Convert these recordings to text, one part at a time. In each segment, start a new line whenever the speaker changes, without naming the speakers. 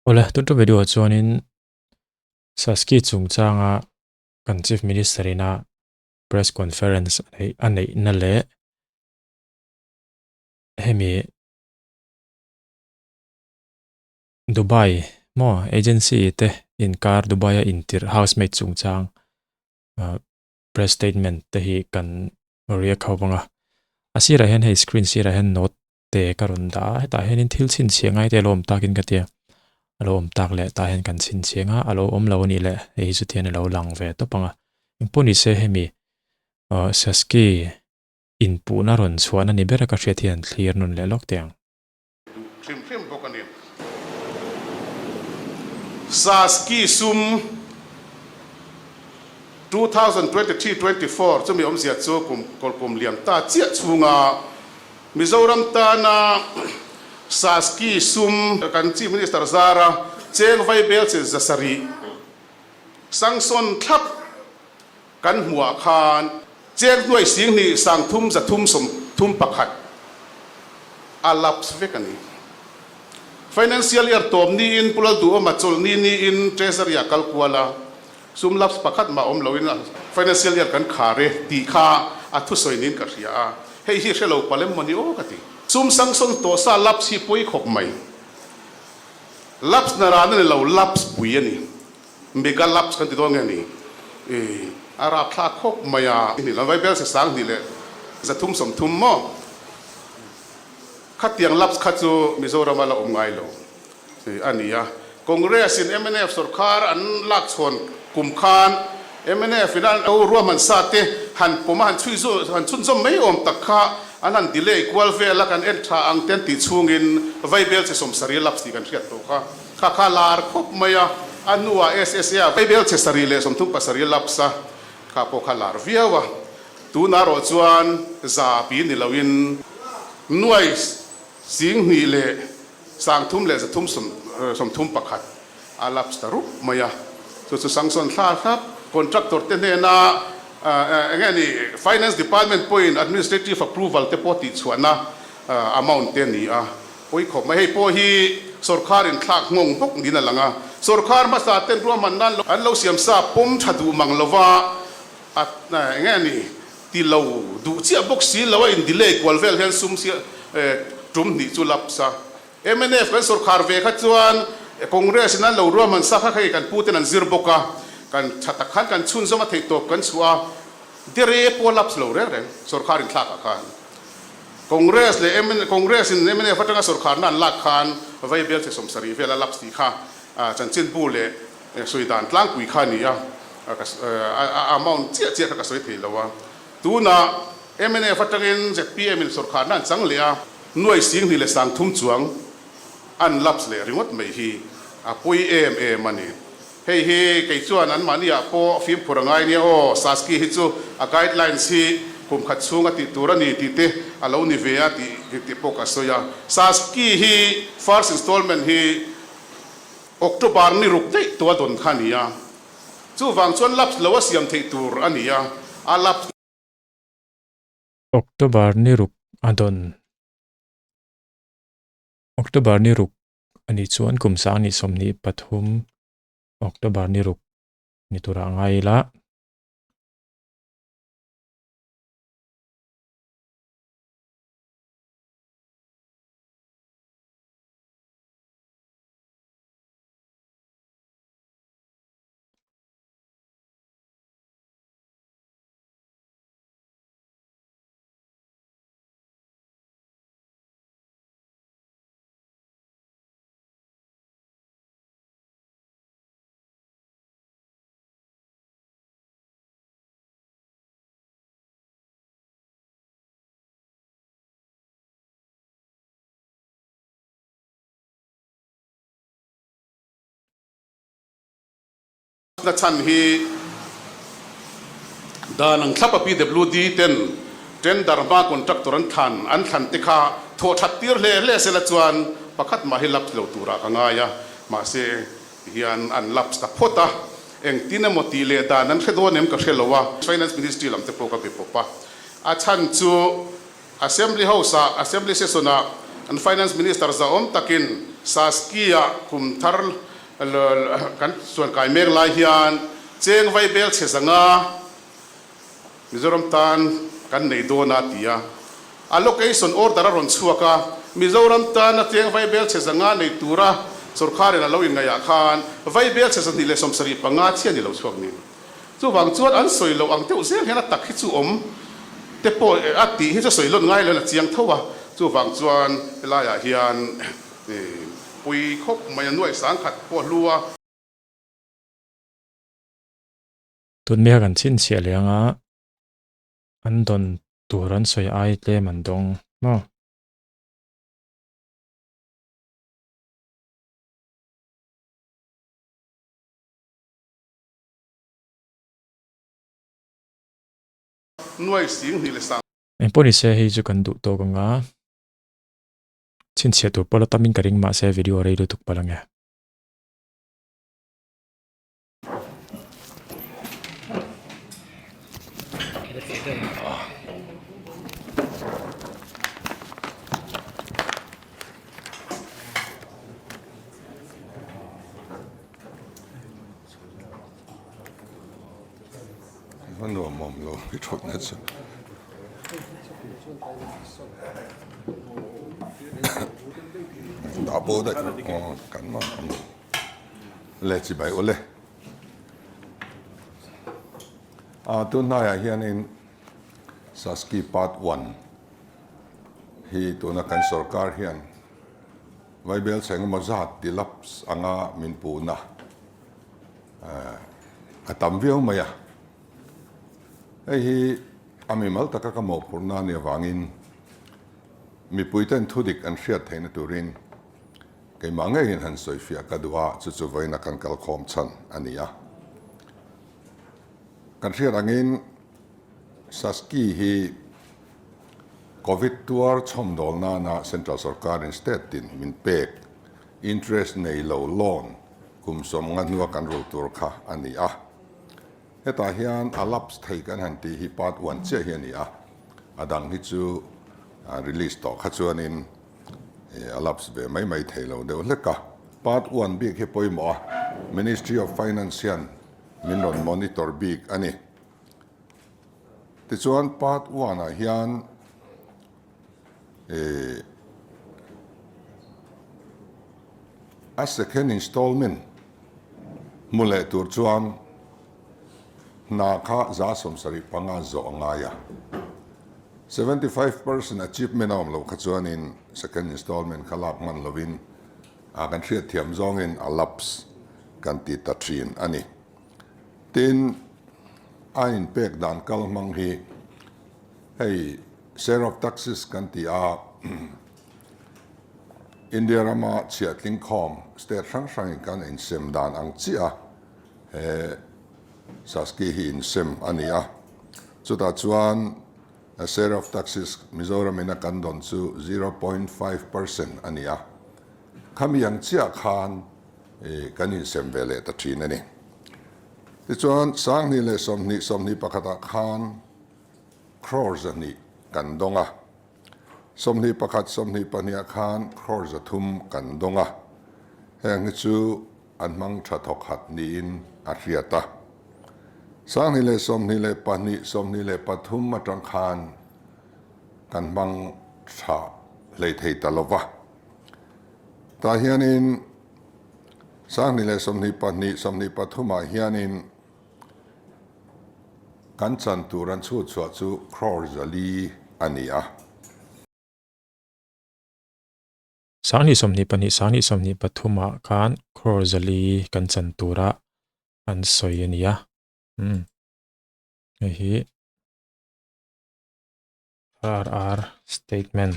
Awle, tun ṭum video ah chuanin Saski chungchanga kan Chief Minister ina press conference a neih a neihna leh hemi Dubai maw agency te inkar Dubai a intirh housemaid chungchang ah press statement te hi kan react ho vang a. A sirah hian hei screen sirah hian note te ka rawn dah a, hetah hianin thil chhinchhiah ngai te a lo awm takin ka tia, a lo awm tak leh tah hian kan chhinchhiah ang a, a lo awm lo a nih leh hei hi chutiang a lo lang ve tawp ang a, engpawh ni se hemi aw Saski inpuhna rawn chhuahna ni ber a ka hriat hian thlir nun leh lawk teh ang.
Duh hrim hrim bawk a ni. Saski sum 2023-24 chumi awmzia chu kum kawlkum liam ta chiah chhunga Mizoram tana Saski sum kan Chief Minister zara cheng vaibel che zasarih sangsawn thlap kan hmuhah khan cheng hnuai singhnih sangthum zathum sawmthum pakhat a lapse vek a ni. Financial year tawp niin Pu Lalduhawma chawlhni niin Treasury ah kal kual a, sum lapse pakhat mah awm loin financial year kan khar e tih kha a thusawi niin ka hria a. Hei hi hre lo palh em mawni aw ka ti. Sum sanction tawh sa lapse hi pawi khawp mai. Lapse na ran a ni lo, lapse pui a ni. Mega lapse kan ti dawn nge ni? Ih, a rapthlak khawp mai a. Ni lo, Vaibel sasang hnih leh 330 maw? Khatiang lapse kha chu Mizorama la awm ngai lo a ni a. Congress in mnf sorkar an lak chhawn kum khan mnf in an lo ruahman sa te han pawm a han chhui zu han chhunzawm mai awm tak kha an han delay kual vel a kan en tha ang te an tih chhungin Vaibel che 70 lapse tih kan hriat tawh kha kha kha lar khawp mai a, a hnuah SSA ah Vaibel che sarih leh 37 lapse a kha pawh kha lar viau a, tunah erawh chuan za pi ni loin nuai 20 leh 300 leh 331 a lapse ta rup mai a, chu chu sanction thla thlap contractor te hnena eng nge ni finance department pawhin administrative approval te pawh tihchhuahna amount te a ni a, pawi khawp mai. Hei pawh hi sorkar in thlak nghawng bawk niin a lang a, sorkar hmasa ten ruahman nan an lo siam sa pawm tha duh mang lova a eng nge ni ti lo duh chiah bawk si lo a in delay kual vel hian sum tum hnih chu lapse a. Mnf kan sorkar ve kha chuan Congress in an lo ruahman sa kha hei kan pu ten an zir bawk a, kan tha tak khan kan chhunzawm a theihtawp kan chhuah a, dere pawh a lapse lo reng reng sorkar inthlak ah khan. Congress leh mnf Congress in mnf atanga sorkarna an lak khan Vaibel che 70 vel a lapse tih kha chanchinbu leh sawi dan tlangpui kha a ni a, a amount chiah chiah kha ka sawi thei lo a. Tunah mnf atangin zpm in sorkharna an chang leh a, nuai 20 leh 30 chuang an lapse leh ringawt mai hi a pawi em em a ni. Hei hi kei chuan anmahni ah pawh fimkhur a ngai nia aw, Saski hi chu a guidelines hi kum khat chhung a tih tur a ni tih te a lo ni ve a tih tih pawh ka sawi a. Saski hi first installment hi October ni ruk daih tawh a dawn kha a ni a, chuvang chuan lapse lo a siam theih tur a ni a, a lapse.
October ni ruk a dawn. October ni ruk a nih chuan kum 2023 October ni ruk ni turah ngai ila.
Na chhan hi dan ang thlap a PWD ten tender hma contractor an thlan an thlan te kha thawh that tir hle hle sela chuan pakhat mah hi lapse lo turah ka ngai a, mahse hian an lapse ta phawt a, engtin emaw tih leh dan an hre dawn em ka hre lo a, Finance Ministry lam te pawh ka be pawp a, a chhan chu Assembly House ah Assembly Session ah an Finance Minister zahawm takin. Saskia kum thar kan chuankai mek lai hian cheng vaibel chhe zanga Mizoram tan kan nei dawn a ti a. Allocation order a rawn chhuak a, Mizoram tana cheng vaibel chhe zanga nei tura sorkarin a lo inngaihah khan vaibel chhe 275 chiah a ni lo chhuak ni. Chuvang chuan an sawi loh ang deuh zel hian a tak hi chu awm te pawh a tih hi chu sawi lawt ngai lo in a chiang tho a, chuvang chuan helaiah hian pui khawp mai a nuaih sang khat pawh a hlu a.
Tun mi kha kan chhinchhiah leh anga an dawn tur an sawi ai tlem an dawng maw?
Nuai sing hnih leh sang.
Engpawh ni se hei chu kan duh tawk anga chhinchhiah tur pawh la tamin ka ring mahse video rei lutuk palh ange.
A nuam awm lo i thawtna chu. Dah bo daih aw kan nuam awm lo. Le chibai ule. A tun hnaiah hianin Saski part one hi tuna kan sorkar hian Vaibel chhe engemaw zat ti laps anga min puhna a tam viau mai a. Hei hi a mimal taka ka mawhphurhna a nih avangin mipuiten thudik an hriat theihna turin keimah ngeiin han sawifiah ka duh a, chu chu vawiina kan kalkhawm chhan a ni a. Kan hriat angin Saski hi Covid tuar chhawmdawl nana Central sorkarin state tin min pek interest nei lo loan kum 50 hnua kan rul tur kha a ni a. Hetah hian a lapse thei kan han tih hi part one chiah hi a ni a, a dang hi chu release tawh kha chuanin a lapse ve mai mai thei lo deuh hlek a. Part one bik hi pawimawh a, Ministry of Finance hian min rawn monitor bik a ni. Tichuan part one ah hian eh a second installment hmu leh tur chuan hna kha 75% zawh a ngai a. 75% achievement a awm loh kha chuanin second installment kha lak hman lovin a kan hriatthiam zawngin a lapse kan ti ta thin a ni. Tin, a inpek dan kal hmang hi hei share of taxes kan ti a, India rama chhiahtling khawm state hrang hrangin kan insem dan ang chiah a he Saski hi insem a ni a. Chutah chuan a share of taxes Mizoram ina kan dawn chu 0.5% a ni a. Khami ang chiah khan kan insem ve leh ta thin a ni. Tichuan, 2020, 21ah khan crore 200 kan dawng a, 21, 22ah khan crore 300 kan dawng a, heng hi chu an hmang tha thawk khat niin a hriat a. 2022, 23 atang khan kan hmang tha hlei thei ta lo va. Tah hianin 2022, 23ah hianin kan chan tur an chhut chhuah chu crore 400 a ni a.
2022, 2023ah khan crore 400 kan chan tura an sawi a ni a. Umm hei hi RR statement.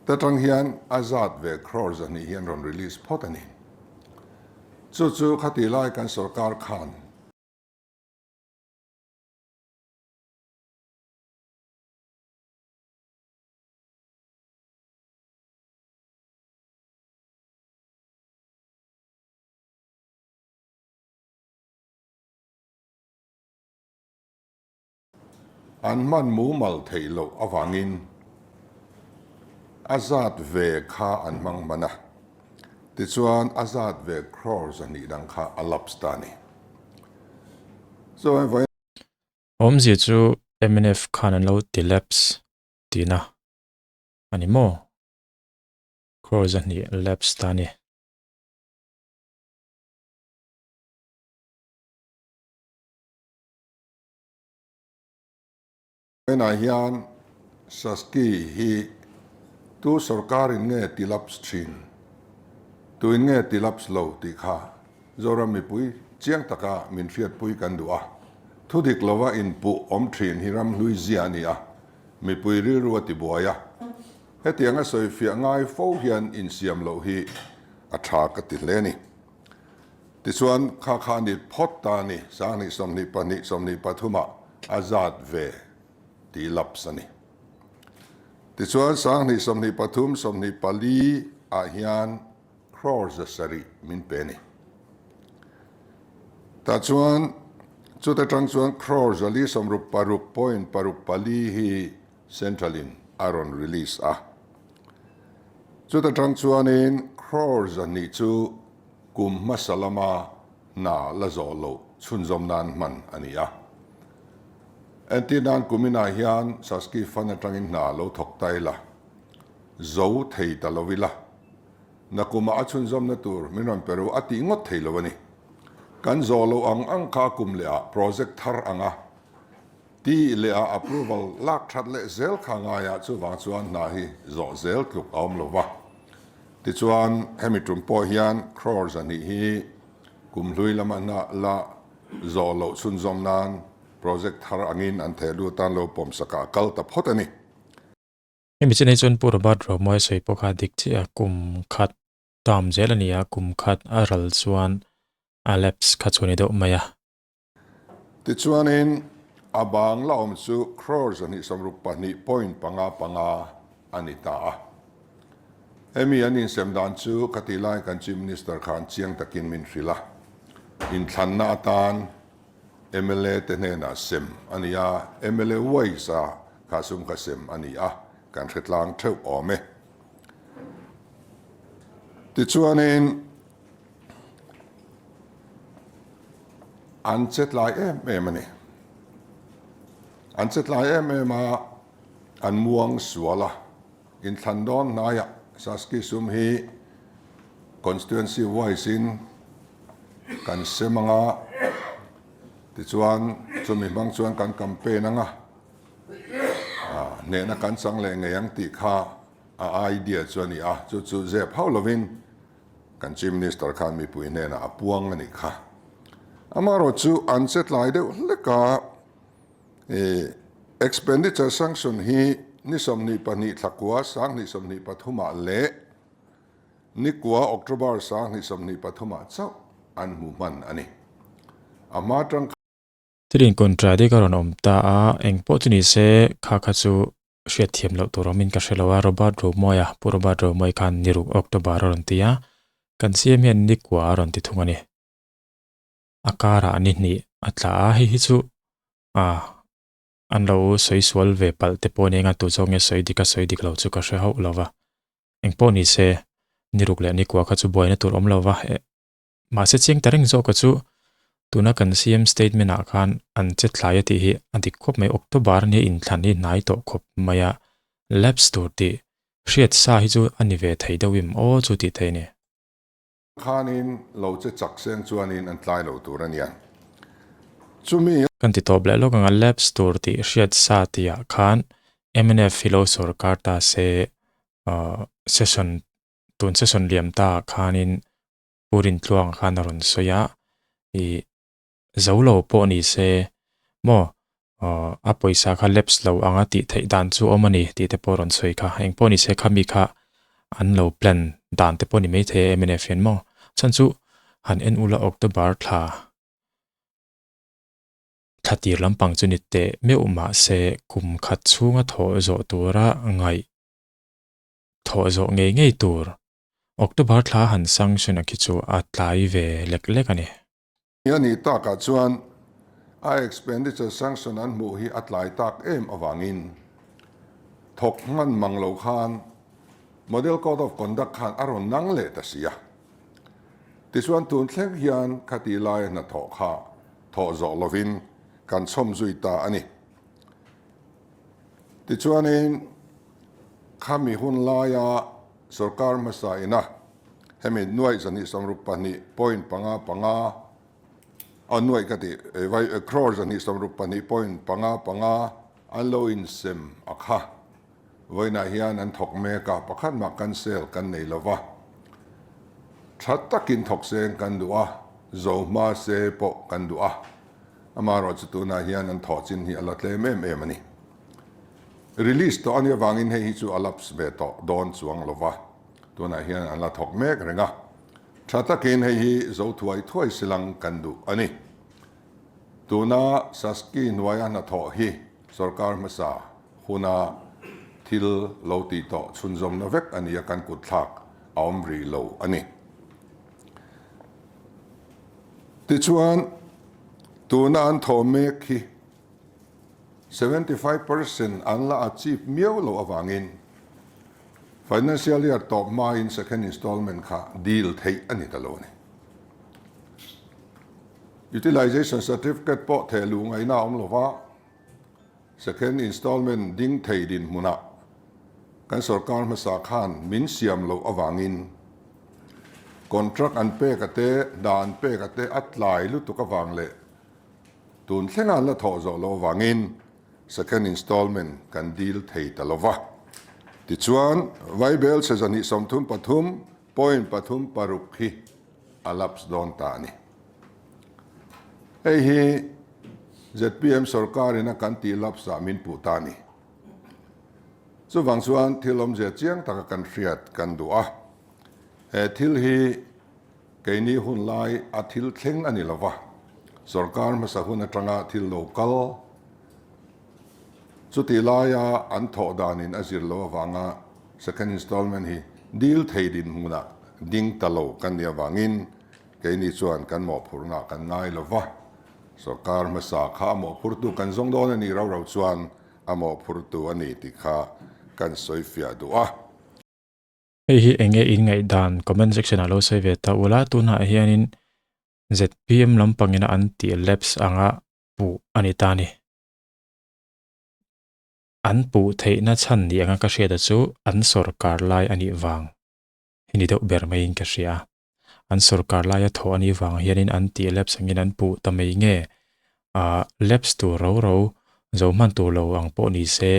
Ta tang hian a zat ve crore 200 hi an rawn release phawt a ni. Chu chu khati lai kan sorkar khan. An hman mumal theih loh avangin a zat ve kha an hmang hman a, tichuan a zat ve crore 200 dang kha a lapse ta a ni. Chuan vawiin.
Awmzia chu mnf khan an lo ti lapse tihna a ni maw? Crore 200 lapse ta a ni.
Enah hian Saski hi tu sorkarin nge ti lapse thin, tuin nge ti lapse lo tih kha Zoram mipui chiang taka min hriatpui kan duh a. Thudik lova inpuh awm thin hi ramhlui zia a ni a, mipui rilru a tibuai a. Hetianga sawifiah ngai fo hian insiam loh hi a tha ka ti hle a ni. Tichuan, kha kha ni phawt ta a ni, 20 22 23 ah a zat ve tih lapse a ni. Tichuan, 20 23 24 ah hian crore 700 min pe a ni. Tah chuan, chuta tang chuan crore 466 point paruk pali hi Central in a rawn release a. Chuta tang chuanin crore 200 chu kum hmasa lama hna la zawh loh chhunzawm nan hman a ni a. Entir nan kuminah hian Saski Fund atangin hna lo thawk ta ila, zo thei ta lo ila, nakumah a chhunzawmna tur min rawn pe ru a tih ngawt thei lo a ni. Kan zawh loh ang ang kha kum lehah project thar anga Tih leh a approval lak that leh zel kha ngaiah chuvang chuan hna hi zawh zel tluk a awm lo va. Tichuan hemi tum pawh hian crore 200 hi kum hlui lama hna la zawh loh chhunzawm nan project thar angin an theh lut tan lo pawmsakah a kal ta phawt a ni.
Hemi chinei chuan Pu Robert Romoy sawi pawh kha dik chiah a, kum khat term zel a ni a, kum khat a ral chuan a lapse kha chu a ni deuh mai a.
Tichuanin, a bang la awm chu crore 262 point panga panga a ni ta a. Hemi an insem dan chu ka tih lai kan Chief Minister khan chiang takin min hrilh a. Inthlanna atan mla te hnenah sem a ni a, mla wise a kha sum kha sem a ni a, kan hre tlang theuh awm e. Tichuanin, An che tlai em em a ni. An che tlai em em a, an muang sual a. Inthlan dawn hnaiah Saski sum hi constituency wise in kan sem ang a, tichuan chumi hmang chuan kan campaign ang a, hnehna kan chang leh ngei ang tih kha a idea chu a ni a, chu chu zep hauh lovin Kan Chief Minister khan mipui hnenah a puang a nih kha. Amaherawh chu an che tlai deuh hlek a, expenditure sanction hi ni 22 thla kua 2023 ah leh ni kua October 2023 ah chauh an hmu hman a ni. A hma tang.
Thil incontradict a rawn awm ta a, engpawh chu ni se kha kha chu hriatthiam loh tur awmin ka hre lo a, Robert Romawia, Pu Robert Romawia khan ni ruk October a rawn ti a, kan CM hian ni kua a rawn ti thung a ni. A karah ni hnih a tla a, hei hi chu ah an lo sawi sual ve palh te pawh a ni eng a, tu zawk nge sawi dik a sawi dik lo chu ka hre hauh lo va. Engpawh ni se, ni ruk leh ni kua kha chu buaina tur awm lo va, Mahse chiang ta reng zawk a chu tuna kan CM statement ah khan an che thlai a tih hi a dik khawp mai. October nia inthlan hi hnai tawh khawp mai a, lapse tur tih hriat sa hi chu a ni ve thei deuh im aw chu tih thei a ni.
Khanin lo che chak seng chuanin an tlai lo tur a nia. Chumi.
Kan ti tawp leh lawk ang a, lapse tur tih hriat sa tih ah khan mnf hi lo sawrkar ta se session tun session liam ta ah khanin Pu Rintluanga khan a rawn sawi a, ih zo lo pawh ni se maw A pawisa kha lapse lo anga tih theih dan chu awm a ni tih te pawh rawn sawi kha. Eng pawh ni se kha mi kha an lo plan dan te pawh ni maithei e mnf hian maw. Chhan chu han en ula October thla thla tir lampang chu ni teh meuh mahse kum khat chhunga thawh zawh tura ngaih thawh zawh ngei ngei tur October thla han sanction a khi chu a tlai ve lek lek a ni.
A nih takah chuan a expenditure sanction an hmuh hi a tlai tak em avangin thawk hman mang lo khan Model Code of Conduct khan a rawn nang leh ta si a. Tichuan tun thleng hian khati laia hnathawh kha thawh zawh lovin kan chhawm zui ta a ni. Tichuanin khami hun laia sorkar hmasa ina Hemi nuaih zahnih sawmruk pahnih point panga panga a nuaih ka tih vai crore zahnih sawmruk pahnih point panga panga an lo insem a kha. Vawiinah hian an thawk mek a, pakhat mah cancel kan nei lo va. Tha takin thawk seng kan duh a, zo hma se pawh kan duh a. Amaherawhchu tunah hian an thawh chin hi a la tlem em em a ni. Release tawh a nih avangin hei hi chu a lapse ve tawh dawn chuang lo va. Tunah hian an la thawk mek reng a, tha takin hei hi zo thuai thuai silang kan duh a ni. Tuna Saski hnuaia hnathawh hi sorkar hmasa huna thil lo tih tawh chhunzawmna vek a ni a, kan kutthlak a awm rih lo a ni. Tichuan, tuna an thawh mek hi 75% an la achieve miau loh avangin Financial year tawp hmain second installment kha deal theih a ni ta lo a ni. Utilization certificate pawh theh luh ngaihna a awm lo va, second installment ding thei dinhmunah kan sorkar hmasa khan min siam loh avangin contract an pek a te, hna an pek a te a tlai lutuk avang leh tun thlenga an la thawh zawh loh avangin Second installment kan dil thei ta lo va. Tichuan, Vaibel chhe zahnih 33 point 36 hi a lapse dawn ta a ni. Hei hi zpm sorkarin a kan tih lapse ah min puh ta a ni. Chuvang chuan thil awmzia chiang taka kan hriat kan duh a. He thil hi keini hun lai a thil thleng a ni lo va, sorkar hmasa hun atanga thil lo kal chutih laia an thawh danin a zir lo avanga second installment hi dil thei dinhmunah ding ta lo kan nih avangin keini chuan kan mawhphurhna kan ngai lo va, sorkar hmasa kha a mawhphurtu kan zawng dawn a nih rau rau chuan a mawhphurtu a ni tih kha kan sawifiah duh a.
Hei hi eng nge in ngaihdan comment section ah lo sawi ve ta ula tunah hianin zpm lampangina an tih lapse anga puh a ni ta a ni. An puh theihna chhan ni anga ka hriat a chu an sawrkar lai a nih vang hi ni deuh ber maiin ka hria. An sawrkar laia thawh a nih vang hianin an tih lapse angin an puh ta mai nge ah lapse tur ro ro zo hman tur lo ang pawh ni se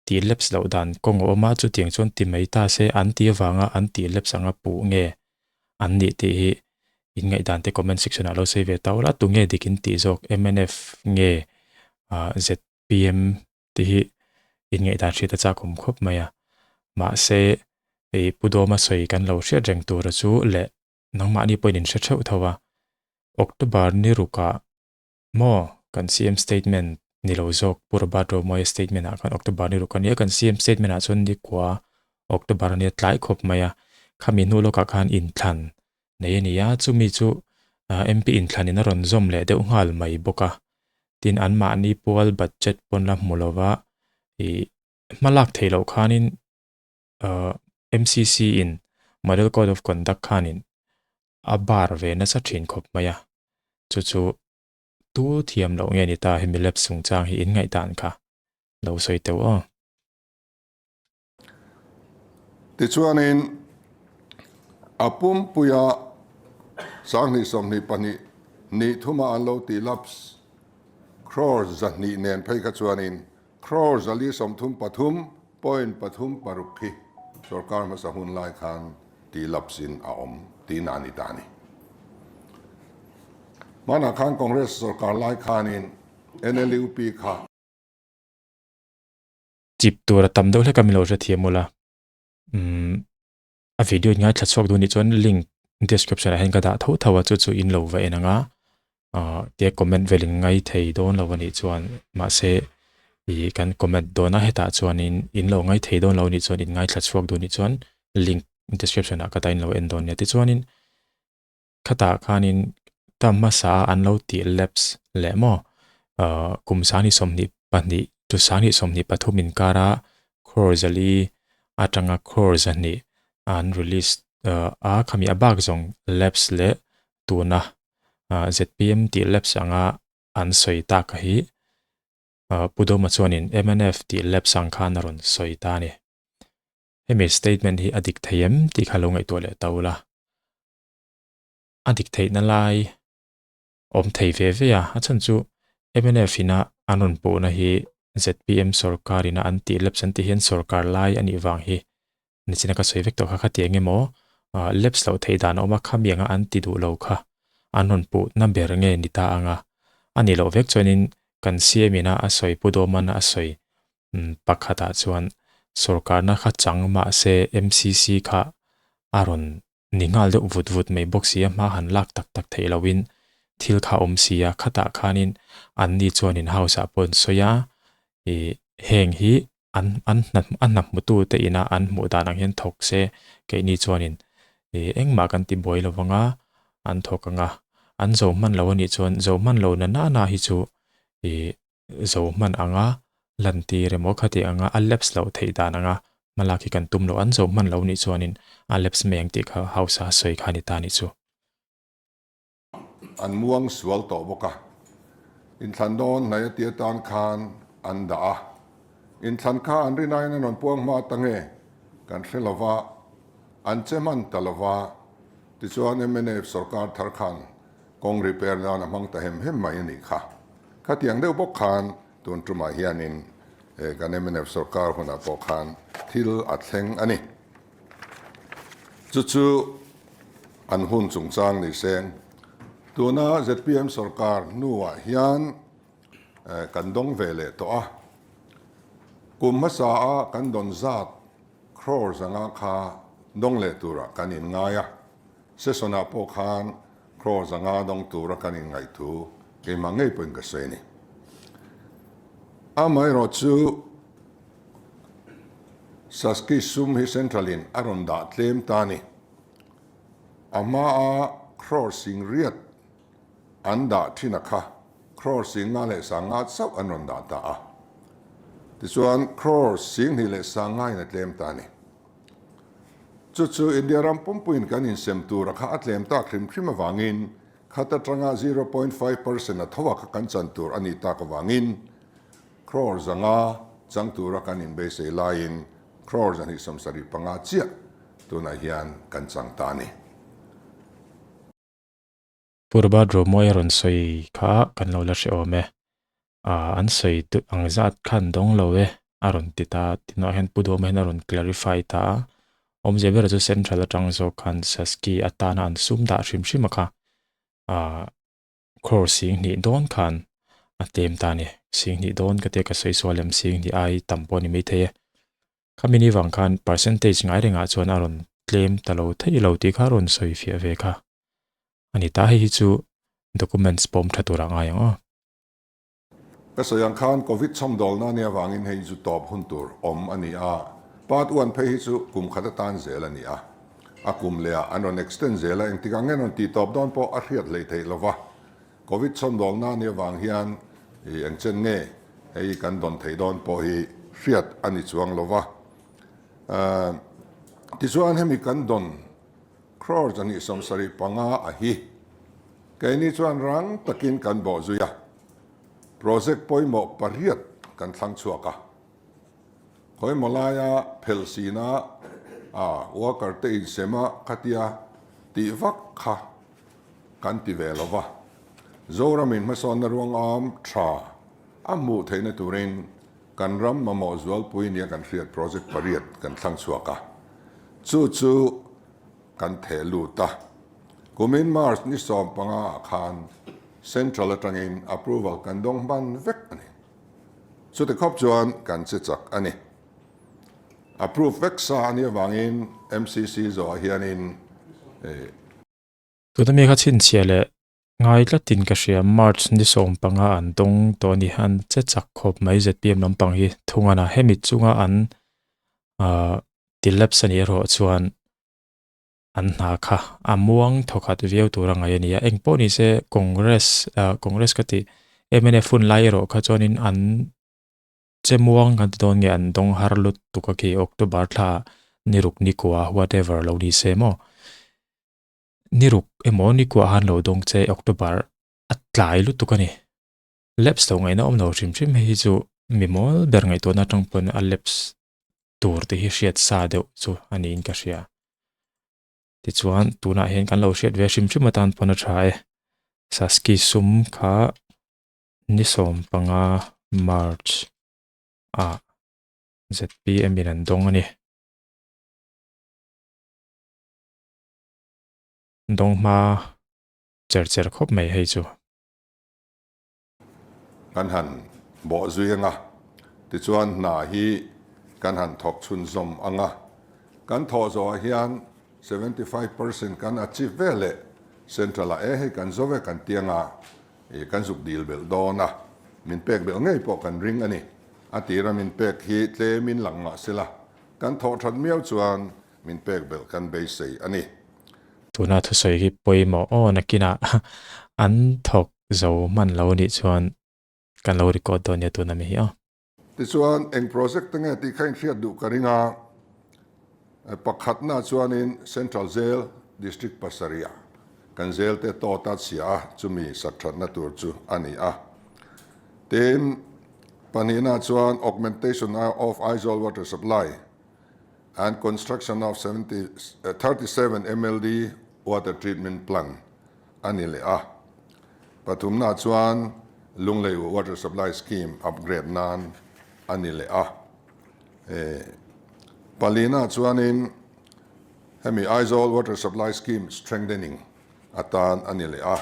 tih lapse loh dan kawng a awm a chutiang chuan ti mai ta se an tih avanga an tih lapse anga puh nge an nih tih hi in ngaihdan te comment section ah lo sawi ve ta ula tunge dik in tih zawk mnf nge ah zpm tih hi in ngaihdan hriat a chak awm khawp mai a mahse hei Pu Dawma sawi kan lo hriat reng tura chu leh nangmahni pawhin in hre theuh tho a October ni rukah maw kan CM statement ni lo zawk Pu Robert Romawia statement ah khan October ni ruk a nia kan CM statement ah chuan ni kua October a nia tlai khawp mai a khami hnu lawkah khan inthlan nei a ni a chumi chu MP inthlan in a rawn zawm leh deuh nghal mai bawk a tin anmahni pual budget pawn la hmu lova ih hma lak theih loh khanin MCC in Model Code of Conduct khanin a bar ve nasa thin khawp mai a chu chu tu thiam loh nge ni ta hemi lab chungchang hi in ngaihdan kha lo sawi teuh aw.
Tichuanin a pumpuia 2022 ni thuma an lo tih lapse crore 200 nen phei kha chuanin crore 433 point 36 hi sorkar hmasa hun lai khan tih lapse in a awm tihna a ni ta a ni. Hmanah khan Congress sorkar lai khanin NLUP kha.
Chip tur a tam deuh hlek a min lo hrethiam ula. Umm a video in ngaithla chhuak duh anih chuan link description ah hian ka dah tho tho a chu chu in lo va en ang a ah tia comment vel in ngai thei dawn lo anih chuan mahse ih kan comment dawn a hetah chuanin in lo ngai thei dawn lo anih chuan in ngaithla chhuak duh anih chuan link description ah ka dah in lo en dawn nia tichuanin Khatah khanin term hmasa a an lo tih lapse leh maw kum 2022 to 2023 inkara crore zali atanga crore 2 an release a khami a bak zawng lapse leh tuna zpm tih lapse anga an sawi tak hi Pu Doma chuanin mnf tih lapse ang khan a rawn sawi ta a ni. Hemi statement hi a dik thei em tih kha lo ngaihtuah leh ta ula. A dik theihna lai awm thei ve ve a, a chhan chu mnf ina an rawn puhna hi zpm sorkar ina an tih lapse an tih hian sorkar lai a nih vang hi nichina ka sawi vek tawh kha kha ti eng emaw lapse loh theih dan a awm a, khami anga an ti duh lo kha an rawn puhna ber nge ni ta ang a, a nih loh vek chuanin kan CM ina a sawi Pu Dawmana a sawi pakhatah chuan sorkarna kha chang mahse MCC kha a rawn ni nghal deuh vut vut mai bawk si a, hma han lak tak tak theih lohin thil kha awm si a, khatah khanin anni chuanin house ah pawh an sawi a, ih heng hi an an hna a hna hmutu te ina an hmuh dan ang hian thawk se keini chuanin ih engmah kan ti buai lo vang a, an thawk ang a, an zo hman lo anih chuan zo hman lo na na na hi chu ih zo hman anga lantir emaw khati anga a lapse loh theih dan anga hmalak hi kan tum loh an zo hman lo nih chuanin a lapse mai ang tih kha house a sawi kha a ni ta nih chu.
An muang sual tawh bawk a, inthlan dawn hnai a ti atan khan an dah a, inthlan kha an rinaiin an rawn puang hma ta nge kan hre lo va, an che hman ta lo va, tichuan mnf sorkar thar khan kawng repair nan a hmang ta hem hem mai a nih kha. Khatiang deuh bawk khan tun tumah hianin kan mnf sorkar hunah pawh khan thil a thleng a ni. Chu chu an hun chungchang ni seng. Tuna zpm sorkar hnuah hian kan dawng ve leh tawh a. Kum hmasa a kan dawn zat crore zanga kha dawng leh turah kan inngai a. Session-ah pawh khan Crore zanga dawng tura kan inngaih thu keimah ngei pawhin ka sawi a ni. Amaherawh chu Saski sum hi Central in a rawn dah tlem ta a ni. A hmaa crore sing riat an dah thin a kha crore sing nga leh sang nga chauh an rawn dah ta a. Tichuan crore sing hnih leh sang nga in a tlem ta a ni. Chu chu India ram pumpuiin kan insem tura kha a tlem tak hrim hrim avangin khat atanga 0.5% a tho a kha kan chan tur a nih tak avangin crore 500 chang tura kan inbeisei laiin crore 275 chiah tunah hian kan chang ta a ni.
Pu Robert Romawi a rawn sawi kha kan lo la hre awm e. Ah an sawi ang zat khan dawng lo e a rawn ti ta. Tinah hian Pu Duhawma hian a rawn clarify ta a. Awmzia berah chu Central atang zawk khan Saski atana an sum dah hrim hrim a kha. Ah crore 2000 dawn khan a tlem ta a ni. 2000 dawn ka tia ka sawi sual em 2000 ai tam pawh a ni maithei e. Khami ni vang khan percentage ngai rengah chuan a rawn tlem ta lo thei lo tih kha a rawn sawi fiah ve kha a ni ta. Hei hi chu documents pawm tha turah ngai ang aw.
Ka sawi ang khan Covid chhawmdawlna nia vangin hei chu tawp hun tur awm a ni a, part one phei hi chu kum khat atan zel a ni a, a kum leh ah an rawn extend zel a, engtik ang nge an rawn tih tawp dawn pawh a hriat hleih theih lova, Covid chhawmdawlna nia vang hian i eng chen nge hei kan dawn theih dawn pawh hi hriat a ni chuang lo va. Tichuan hemi kan dawn crore 275 a hi keini chuan rang takin kan bawh zui a, project pawimawh pariat kan thlang chhuak a. Khawimaw laia phelh sina a worker te insem a khatia tih vak kha kan ti ve lo va, Zoramin hmasawnna ruangam tha a hmuh theihna turin kan ram mamawh zualpui nia kan hriat project pariat kan thlang chhuak a, chu chu kan theh lut a. Kumin March ni 15 ah khan Central atangin approval kan dawng hman vek a ni. Chuti khawp chuan kan che chak a ni. Approve vek sa a nih avangin MCC zawhah hianin eh.
Tuna mi kha chhinchhiah leh ngai tlatin ka hria March ni 15 an dawng tawh a ni an che chak khawp mai zpm lampang hi thungan a hemi chunga an ah ti lapse a nih erawh chuan an hna kha a muang thawkhat viau tur a ngaih a ni a engpawh ni se Congress ah Congress ka tih mnf hun lai erawh kha chuanin an che muang kan ti dawn nge an dawng har lutuk a khi October thla ni ruk ni kua whatever lo ni se maw ni ruk emaw ni kua han lo dawng che October a tlai lutuk a ni lapse lo ngaihna awm lo hrim hrim hei hi chu mi mawl ber ngaihtuahna atang pawn a lapse tur te hi hriat sa deuh chu a niin ka hria. Tichuan tunah hian kan lo hriat ve hrim hrim atan pawn a tha e. Saski sum kha ni 15 March ah zpm in an dawng a ni. Dawng hma cher cher khawp mai hei chu.
Kan han bawh zui ang a, tichuan hna hi kan han thawk chhunzawm ang a. Kan thawh zawhah hian 75% kan achieve ve leh Central ah e hei kan zo ve kan ti ang a, ih kan zuk dil belh dawn a, min pek belh ngei pawh kan ring a ni. A tira min pek hi tlemin lang mah sela, kan thawh that miau chuan min pek belh kan beisei a ni.
Tuna thusawi hi pawimawh aw nakinah an thawk zo hman lo nih chuan kan lo record dawn nia tuna mi hi aw.
Tichuan eng project te nge tih kha inhriat duh ka ring a, pakhatna chuanin Central Jail District pasarih ah kan jail te tawt a chhia a, chumi sak thatna tur chu a ni a. Tin, pahnihna chuan Augmentation of Aizawl Water Supply and construction of 37 MLD water treatment plant a ni leh a. Pathumna chuan Lunglei water supply scheme upgrade nan a ni leh a. Palina chuanin hemi Aizawl water supply scheme strengthening atan a ni leh a.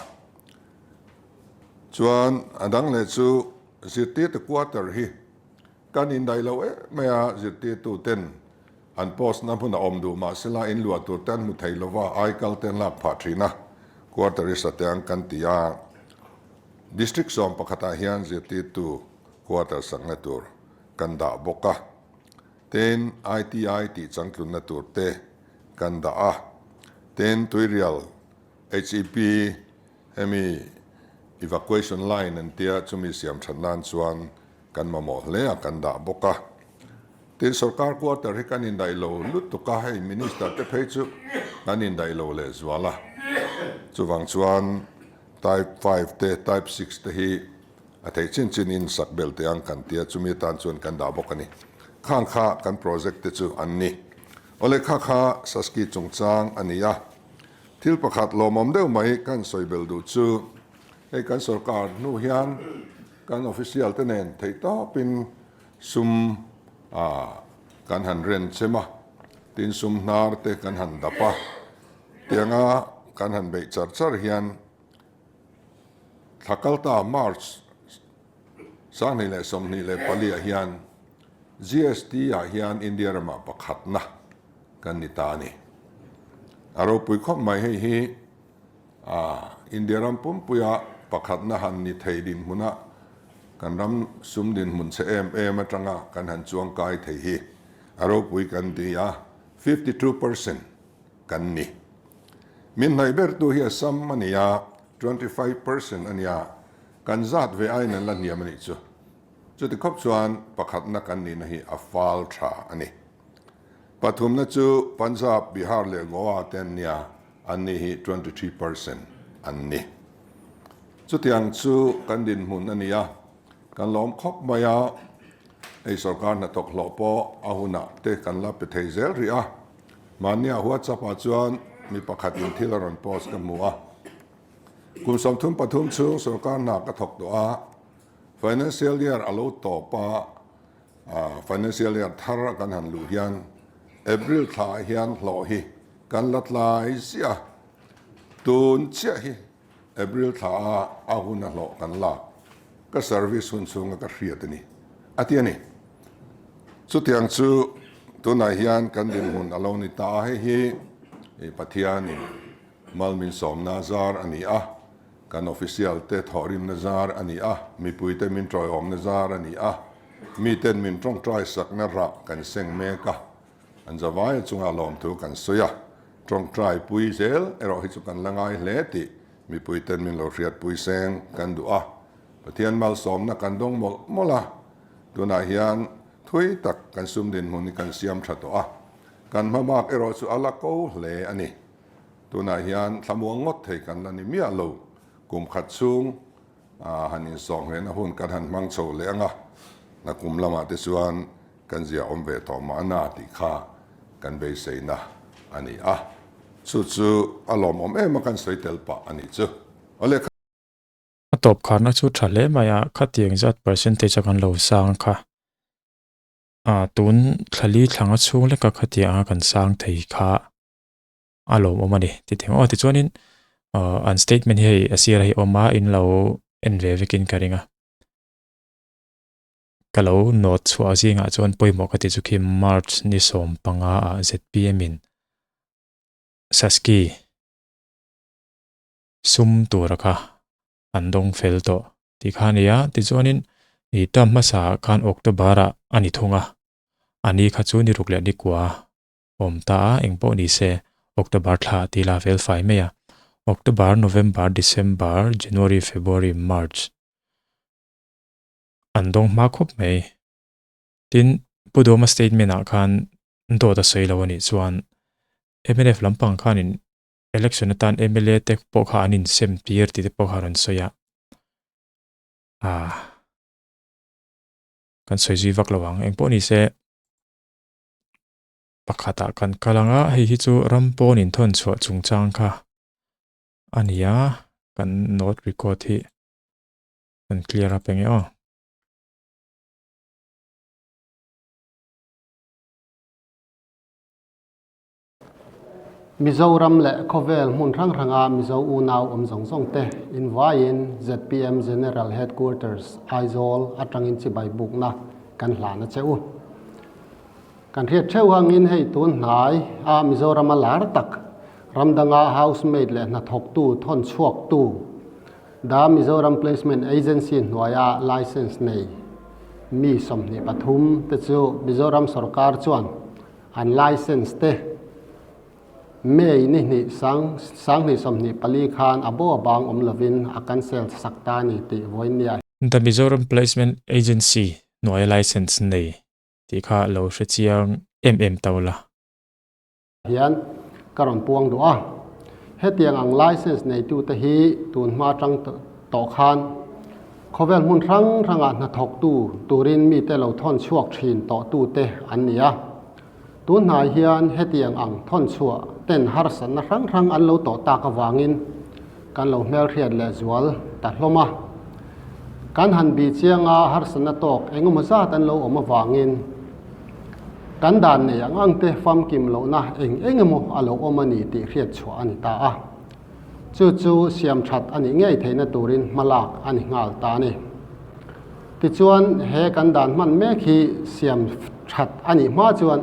Chuan a dang leh chu zirtirtu quarter hi Kan indaih lo em mai a, zirtirtu ten an post na hmun a awm duh mahsela in luah tur te an hmu thei lova, aikal te an lak phah thin a, quarter i sa te ang kan ti a. District 11 ah hian zirtirtu quarter sakna tur kan dah bawk a, tin ITI tih changtlunna tur te kan dah a, tin Tuirial HEP hemi evacuation line an tia chumi siam that nan chuan Kan mamawh hle a, kan dah bawk a. Tin, sorkar quarter hi kan indaih lo lutuk a, hei minister te phei chu kan indaih lo lehzual a. Chuvang chuan type five te, type six te hi a theih chin chin in sak belh teh ang kan tia, chumi atan chuan kan dah bawk a ni. Khang kha kan project te chu an ni. Awle kha kha Saski chungchang a ni a. Thil pakhat lawmawm deuh mai kan sawi belh duh chu hei kan sorkar hnu hian Kan official te nen theih tawpin sum kan han ren chem a, tin sum hnar te kan han dap a, tianga kan han beih char char hian thla kalta March 2024 ah hian GST ah hian India ramah pakhatna kan ni ta a ni. A ropui khawp mai hei hi. A, India ram pumpuia pakhatna han ni thei dinhmuna kan ram sum dinhmun chhe em em atanga kan han chuangkai thei hi a ropui kan ti a, 52% kan ni. Min hnaih bertu hi Assam a ni a, 25% a nia, kan zat ve aiin an la hniam a nih chu. Chuti khawp chuan pakhatna kan nihna hi a fal tha a ni. Pathumna chu Punjab, Bihar leh Goa te an nia, Anni hi 23% an ni. Chutiang chu kan dinhmun a ni a, kan lawm khawp mai a, hei sorkar hnathawk hlawh pawh a hunah te kan la pe thei zel rih a. Mahnia WhatsApp ah chuan mi pakhatin thil a rawn post ka hmu a, kum 33 chhung sorkar hna ka thawk tawh a, financial year a lo tawp a, Financial year thar a kan han luh hian April thla ah hian hlawh hi kan la tlai ziah a, tun chiah hi April thla a a hun a hlawh kan lak ka service hun chhunga ka hriat a ni a ti a ni. Chutiang chu Tunah hian kan dinhmun a lo ni ta a, hei hi Pathianin mal min sawmna zar a ni a, kan official te thawhrimna zar a ni a, mipuite min tawiawmna zar a ni a, miten min tawngtai sakna rah kan seng mek a, an zavaia chunga lawmthu kan sawi a, tawngtai pui zel erawh hi chu kan la ngai hle tih mipuiten min lo hriatpui seng kan duh a, Pathian malsawmna kan dawng mawlh mawlh a, tunah hian thui tak kan sum dinhmun hi kan siam tha tawh a, kan hma bak erawh chu a la ko hle a ni. Tunah hian thlamuang ngawt thei kan la ni miah lo, kum khat chhung han insawhnghehna hun kan han hmang chho leh ang a, nakum lamah te chuan kan zia awm ve tawh mahna tih kha kan beiseina a ni a, chu chu a lawmawm em a kan sawi tel pah a nih chu. Awle.
A tawp kharna chu tha hle mai a, khatiang zat percentage a kan lo sang kha. A tun thlali thlanga chhung leka khatiang a kan sang thei kha a lawmawm a ni ti thei ang. Aw tichuanin an statement hi hei a sir a hi awm a in lo en ve vekin ka ring a. Ka lo note chhuah zingah chuan pawimawh ka ti chu khi March ni 15 ah zpm in Saski sum tura kha an dawng fel tawh tih kha a ni a. Tichuanin ih term hmasa ah khan October ah a ni thung a, a ni kha chu ni ruk leh ni kua awm ta a, eng pawh ni se October thla a tila fel fai mai a. October, November, December, January, February, March an dawng hma khawp mai. Tin, Pu Dawma statement ah khan dawt a sawi lo a nih chuan mnf lampang khanin Election atan mla te pawh kha an insem tir tih te pawh kha a rawn sawi a, ah kan sawi zui vak lo ang. Engpawh ni se pakhatah kan kal ang a, hei hi chu ram pawn inthawn chhuah chungchang kha a ni a, kan note record hi kan clear up eng e aw.
Mizoram leh khawvel hmun hrang hranga Mizo unau awm zawng zawng te invaiin zpm General Headquarters, Aizawl atangin chibai bukna kan hlan a che u. Kan hriat theuh angin hei tun hnai a Mizorama lar tak ramdanga housemaid leh hnathawktu thawn chhuaktu The Mizoram Placement Agency hnuaia license nei mi 23 te chu Mizoram sorkar chuan An license te May ni hnih sang 2024 khan a bo a bang awm lovin a cancel sak ta a ni tih vawinia.
The Mizoram Placement Agency hnuaia license nei tih kha lo hre chiang em em tau la.
Hian ka rawn puang duh a. Hetiang ang license neitute hi tun hma atang tawh khan Khawvel hmun hrang hrangah hnathawktu turin mite lo thawn chhuak thin tawhtute an ni a. Tun hnai hian hetiang ang thawn chhuah ten harsatna hrang hrang an lo tawh tak avangin kan lo hmelhriat leh zual ta hlawm a. Kan han bih chianga harsatna tawk engemaw zat an lo awm avangin kan dan nei ang angte famkim lohna eng eng emaw a lo awm a ni tih hriat chhuah a ni ta a. Chu chu siam that a nih ngei theihna turin hma lak a ni nghal ta a ni. Tichuan, he kan dan hman mek hi siam that a nih hma chuan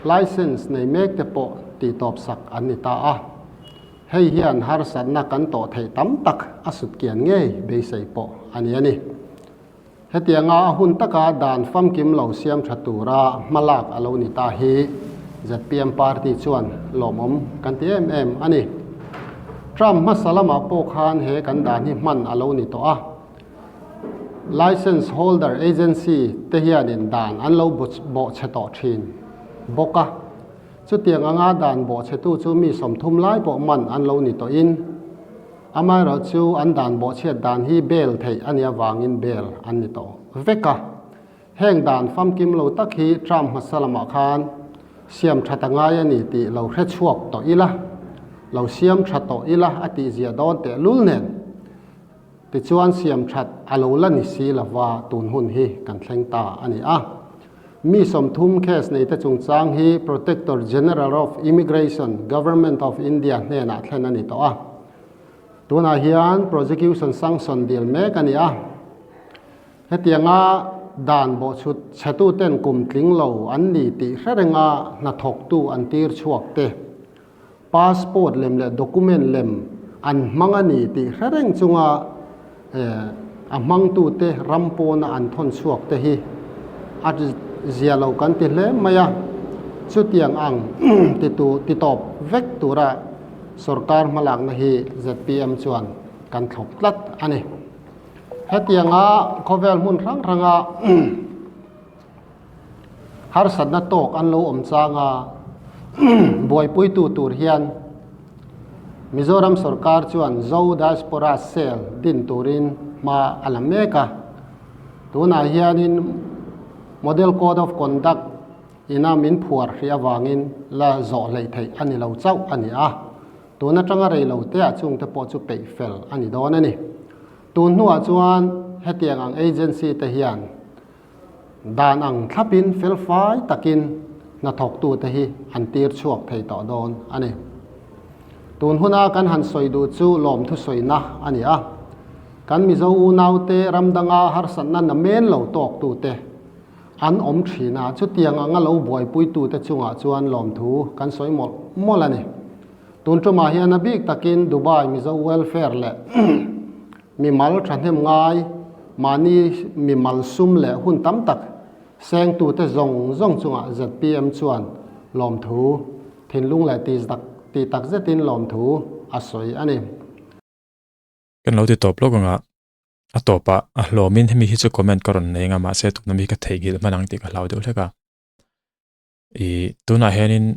license nei mek te pawh tihtawp sak an ni ta a. Hei hian harsatna kan tawh theih tam tak a sutkian ngei beisei pawh a ni a ni. Hetianga a hun taka dan famkim lo siam tha tura hma lak a lo ni ta hi zpm party chuan lawmawm kan ti em em a ni. Trump hmasa lamah pawh khan he kan dan hi hman a lo ni tawh a. License holder agency te hianin dan an lo bawhchhe tawh thin bawk a. Chutiang anga dan bawhchhetu chu mi 30 lai pawh man an lo ni tawhin, Amaherawh chu an dan bawhchhiat dan hi bail theih a nih avangin bail an ni tawh vek a. Heng dan famkim lo tak hi Trump hmasa lamah khan siam tha ta ngai a ni tih lo hre chhuak tawh ila, lo siam tha tawh ila a tih zia dawn teh lul nen. Tichuan siam that a lo la ni si lova tun hun hi kan thleng ta a ni a. Mi 30 case neite chungchang hi Protector General of Immigration, Government of India hnenah thlen a ni tawh a. Tunah hian prosecution sanction dil mek a ni a. Hetianga. dan bawhchhut chhetuten kum tling lo an ni tih hre renga hnathawktu an tir chhuak te, passport lem leh document lem an hmang a ni tih hre reng chunga a hmangtute ram pawna an thawn chhuak te hi a zia lo kan ti hle mai a. Chutiang ang titu titawp vek tura sorkar hmalakna hi zpm chuan kan thlawp tlat a ni. Hetianga khawvel hmun hrang hranga harsatna tawk an lo awm chang a, buaipuitu tur hian Mizoram sorkar chuan Zo Diaspora Cell din turin hma a la mek a. Tunah hianin Model Code of Conduct ina min phuar hrih avangin la zawh hleih theih a ni lo chauh a ni a. Tun atanga rei lo teah chungte pawh chu peih fel a ni dawn a ni. Tun hnuah chuan hetiang ang agency te hian dan ang thlapin felfai takin hnathawktute hi an tir chhuak thei tawh dawn a ni. Tun huna kan han sawi duh chu lawmthu sawina a ni a. Kan Mizo unaute ram danga harsatna namen lo tawktute an awm thin a, chutiang anga lo buaipuitute chungah chuan lawmthu kan sawi mawlh mawlh a ni. Tun tumah hian a bik takin Dubai Mizo Welfare leh mimal thahnem ngai mahni mimal sum leh hun tam tak sengtute zawng zawng chungah zpm chuan lawmthu thinlung leh tih tak zetin lawmthu a sawi a ni.
Kan lo ti tawp lawk anga a tawpah a hlawmin hemi hi chu comment ka rawn nei anga mahse tuna mi ka theihnghilh hman ang tih ka hlau deuh hlek a. I tunah hianin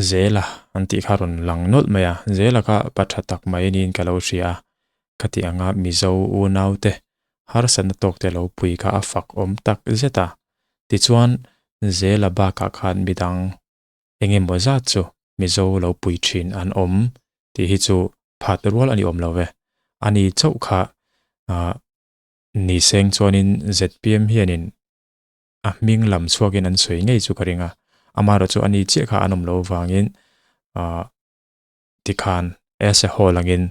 Zela an tih kha rawn lang nawlh mai a, Zela kha pa tha tak mai niin ka lo hria a, khati anga Mizo unaute harsatna tawkte lo pui kha a fak awm tak zet a. Tichuan Zela bakah khan midang eng emaw zat chu Mizo lo pui thin an awm tih hi chu phat rual a ni awm lo ve. Ani chauh kha ni seng chuanin zpm hianin a hming lam chhuakin an sawi ngei chu ka ring a, amaherawhchu ani chiah kha an awm loh avangin tikhan as a whole angin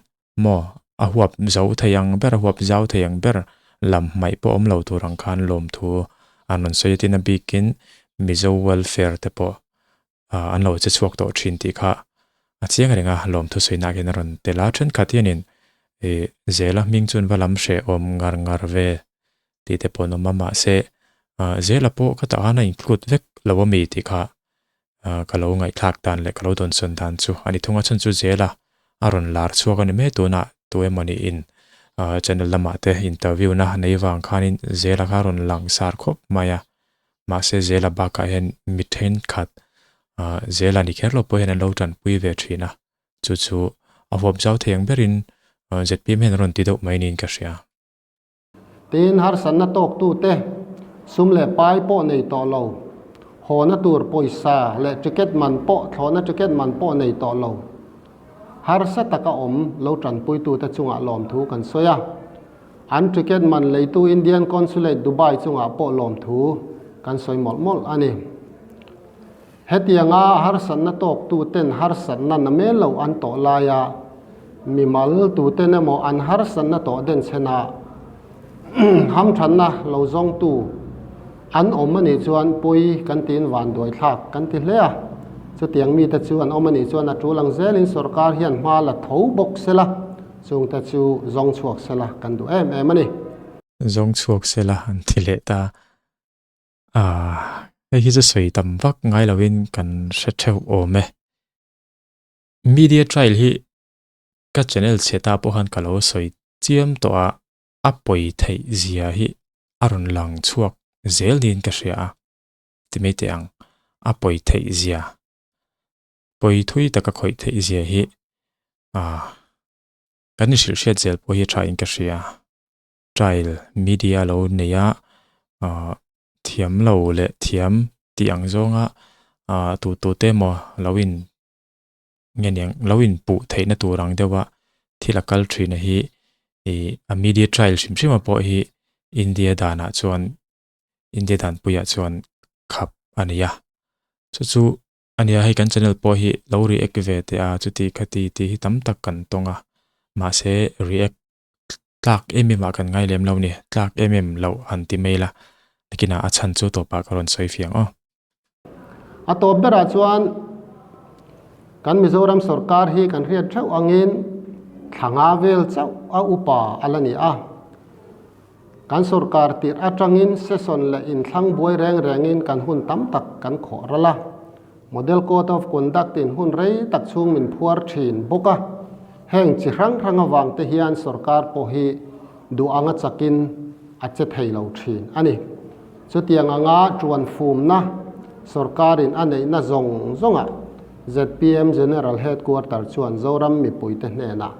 maw a huap zo thei ang ber a huap zau thei ang ber lam hmaih pawh awm lo tur ang khan lawmthu an rawn sawi a tin a bikin Mizo welfare te pawh an lo che chhuak tawh thin tih kha a chiang reng a, lawmthu sawinak hian a rawn tel a, thenkhat hianin ih zela hming chuan va lam hrehawm ngar ngar ve tih te pawh an awm a, mahse zela pawh ka tah khan a include vek lo a mi tih kha ka lo ngaihthlak dan leh ka lo dawnsawn dan chu a ni thung a, chhan chu zela a rawn lar chhuak a ni mai tunah tu emawni in channel lamah te interview na nei vang khanin zela kha a rawn lang sar khawp mai a. Mahse Zela bakah hian mi thenkhat Zela ni kher lo pawh hian an lo tanpui ve thin a, chu chu a huap zau thei ang berin zpm hian an rawn ti deuh mai niin ka hria.
Tin, harsatna tawktute sum leh pai pawh nei tawh lo, hawna tur pawisa leh ticket man pawh thlawhna ticket man pawh nei tawh lo, harsa taka awm lo tanpuitute chungah lawmthu kan sawi a. An ticket man leitu Indian Consulate Dubai chungah pawh lawmthu kan sawi mawlh mawlh a ni. Hetianga harsatna tawktuten harsatna na mel lo an tawh laia mimal tuten emaw an harsatna tawh denchhena hamthanna lo zawngtu an awm a nih chuan pawi kan tiin vanduai thlak kan ti hle a. Chutiang mite chu an awm a nih chuan a tul ang zelin sorkar hian hma la tho bawk sela. Chungte chu zawng chhuak sela kan duh em em a ni.
Zawng chhuak sela an ti leh ta. Aah, hei hi chu sawi tam vak ngai loin kan hre theuh awm e. Media trial hi ka channel chhe ta pawh khan ka lo sawi chiam tawh a, a pawi theih zia hi a rawn lang chhuak zel niin ka hria a, ti mai teh ang, a pawi theih zia. Pawi thui taka khawih theih zia hi ah kan inhrilh hriat zel pawh hi a tha in ka hria. Trial media lo nei a ah thiam lo leh thiam tih ang zawnga ah tu tu te emaw lo in nge niang lo in puh theihna tur ang deuha thil a kal thin a hi ih a media trial hrim hrim a pawh hi India danah chuan India danpuiah chuan khap a ni a chu chu A nia, hei kan channel pawh hi lo react ve teh a, chuti khati tih hi tam tak kan tawng a, mahse react Tlak em em ah kan ngai lem lo ni, tlak em em loh han ti mai la, nakinah a chhan chu tawpah ka rawn sawi fiang aw.
A tawp berah chuan kan Mizoram sorkar hi kan hriat theuh angin thla nga vel chauh a upa a la ni a. Kan sorkar tirh atangin session leh inthlang buai reng rengin kan hun tam tak kan khawh ral a. Model Code of Conduct in hun rei tak chhung min phuar thin bawk a, heng chi hrang hrang avang te hian sorkar pawh hi duh anga chakin a che thei lo thin a ni. Chutiang anga tuan fumna sorkarin a neihna zawng zawngah zpm General Headquarter chuan Zoram mipuite hnenah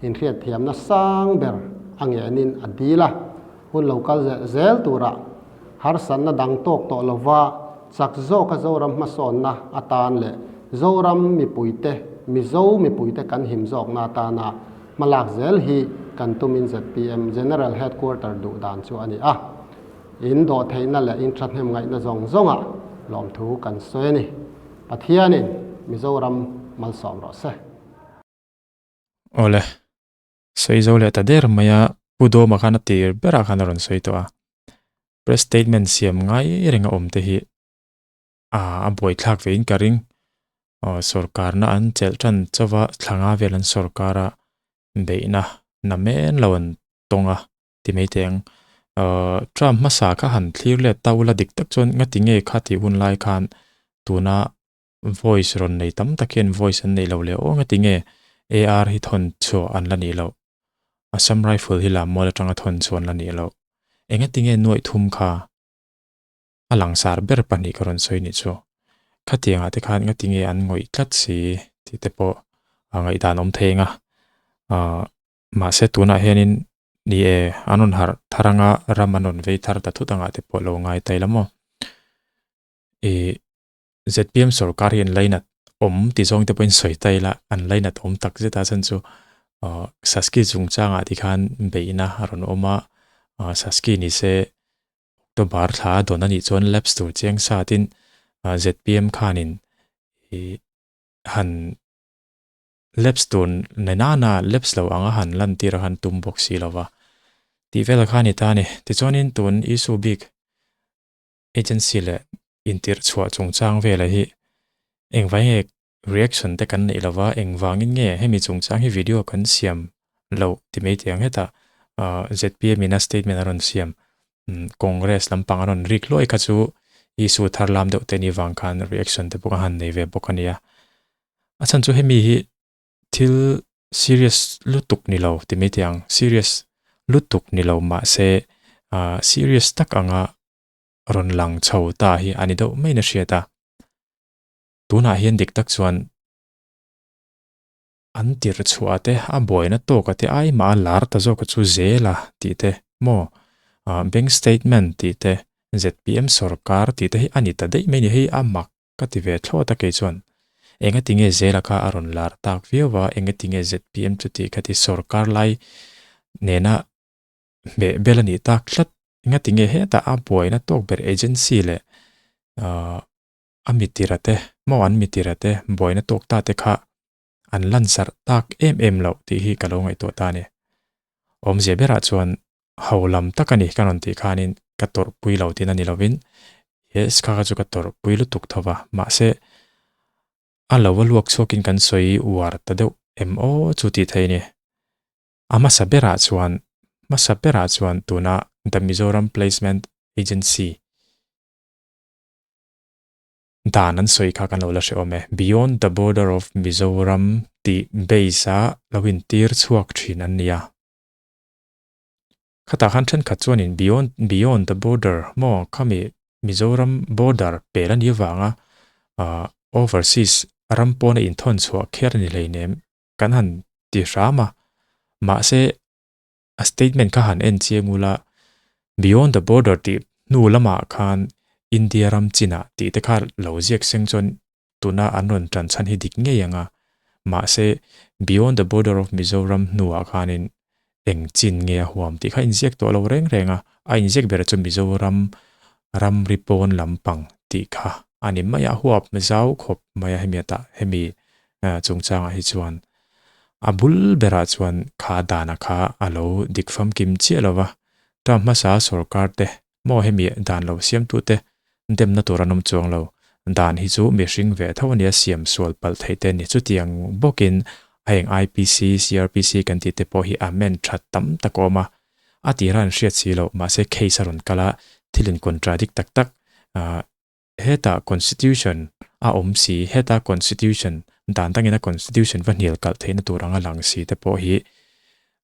inhriatthiamna sang ber a ngenin a dil a, hun lo kal zel turah Harsatna dang tawk tawh lova chak zawka Zoram hmasawnna atan leh Zoram mipuite, Mizo mipuite kan him zawkna atana hmalak zel hi kan tumin zpm General Headquarter duh dan chu a ni a. In dawhtheihna leh in thahnem ngaihna zawng zawngah lawmthu kan sawi a ni. Pathianin Mizoram malsawm rawh se.
Awle, Sawi zo leh ta der mai a, Pu Dawma khan a tir berah khan a rawn sawi tawh a. Press statement siam ngai reng a awm te hi a a buaithlak vein ka ring. Aw sorkarna an chelh tan chauh a, thla nga vel an sorkar a beihna na men lo an tawng a ti mai teh ang. Aw Trump hmasa kha han thlir let ta ula dik tak chuan ngati nge kha tih hun lai khan tuna Voice rawn nei tam tak hian voice an neih loh leh aw ngati nge AR hi thawn chhuah an la nih loh? Assam Rifle hi lam mual atanga thawn chhuah an la nih loh? Engati nge nuaih thum kha a langsar ber pahnih ka rawn sawi nih chu? Khatiangah te khan ngati nge an ngawih tlat si tih te pawh a ngaihdan awm thei eng a. Ahh mahse tunah hianin ni e an rawn harh thar anga ram an rawn vei thar ta thut angah te pawh lo ngai ta ila maw? Ih. Zpm sorkar hi an lainat awm ti zawng te pawhin sawi ta ila an lainat awm tak zet a chhan chu ahh Saski chungchangah ti khan beihna a rawn awm a ahh Saski ni se October thla a dawn a nih chuan lapse tur chiang sa tin ahh zpm khanin ih han lapse tur nei nana lapse lo anga han lantir a han tum bawk si lo va tih vel kha a ni ta a ni. Tichuanin tun issue bik Agency leh intirh chhuah chungchang velah hi engvai nge reaction te kan neih lova, engvangin nge hemi chungchang hi video kan siam loh ti mai tih ang hetah zpm in a statement a rawn siam Congress lampang a rawn rik hluai kha chu issue thar lam deuh te ni vang khan reaction te pawh ka han nei ve bawk a nia. A chhan chu hemi hi thil serious lutuk ni lo ti mai tih ang, serious lutuk ni lo mahse serious tak anga rawn lang chho ta hi a ni deuh maiin a hriat a. Tunah hian dik tak chuan an tirh chhuah te, a buaina tawka te ai mah a lar ta zawk chu zel a tih te maw bank statement tih te, zpm sorkar tih te hi a ni ta daih mai a ni. Hei a mak ka ti ve thlawt a kei chuan engati nge zela kha a rawn lar tak viau a, engati nge zpm chu tih kha ti sorkar lai nena hmeh bel a nih tak tlat. Engati nge hetah a buaina tawk ber agency leh ahh a mitira te maw an mitira te buaina tawk ta te kha an lansarh tak em em loh tih hi ka lo ngaihtuah ta a ni. Awmzia berah chuan ho lam tak a ni ka rawn tih khanin ka tawrhpui lo tihna ni lovin yes kha kha chu ka tawrhpui lutuk tho va mahse a lo a luak chhuakin kan sawi uar ta deuh em aw chu tih theih a ni. A hmasa berah chuan hmasa berah chuan tuna The Mizoram Placement Agency dan an sawi kha kan lo la hre awm e. Beyond the border of Mizoram tih base-a lo intir chhuak thin an ni a. Khatah khan thenkhat chuanin beyond beyond the border maw khami Mizoram border pel a nih avanga overseas ram pawna inthawn chhuah kher a ni hleinem. kan han ti hram a, mahse a statement kha han en chiang ula beyond the border tih hnu lamah khan India ram chinah tih te kha lo ziak seng chuan tuna an rawn tan chhan hi dik ngei ang a, mahse beyond the border of Mizoram hnuah khanin eng chin nge a huam tih kha inziak tawh lo reng reng a, a inziak ber chu Mizoram ramri pawn lampang tih kha a ni mai a, huap zau khawp mai a hemi atah hemi chungchangah hi chuan. A bul berah chuan kha dana kha a lo dik famkim chiah lo va, term hmasa sorkar te maw hemi dan lo siamtute demna tur an awm chuang lo. Dan hi chu mihring ve tho ania siam sual palh theih te ni. Chutiang bawkin a eng IPC, CRPC kan tih te pawh hi amend that tam tak a awm a, a tira an hriat si loh mahse case a rawn kal a, thil in contradict tak tak Hetah Constitution a awm si, heta Constitution dan dangin a Constitution va hnial kalh theihna tur anga lang si te pawh hi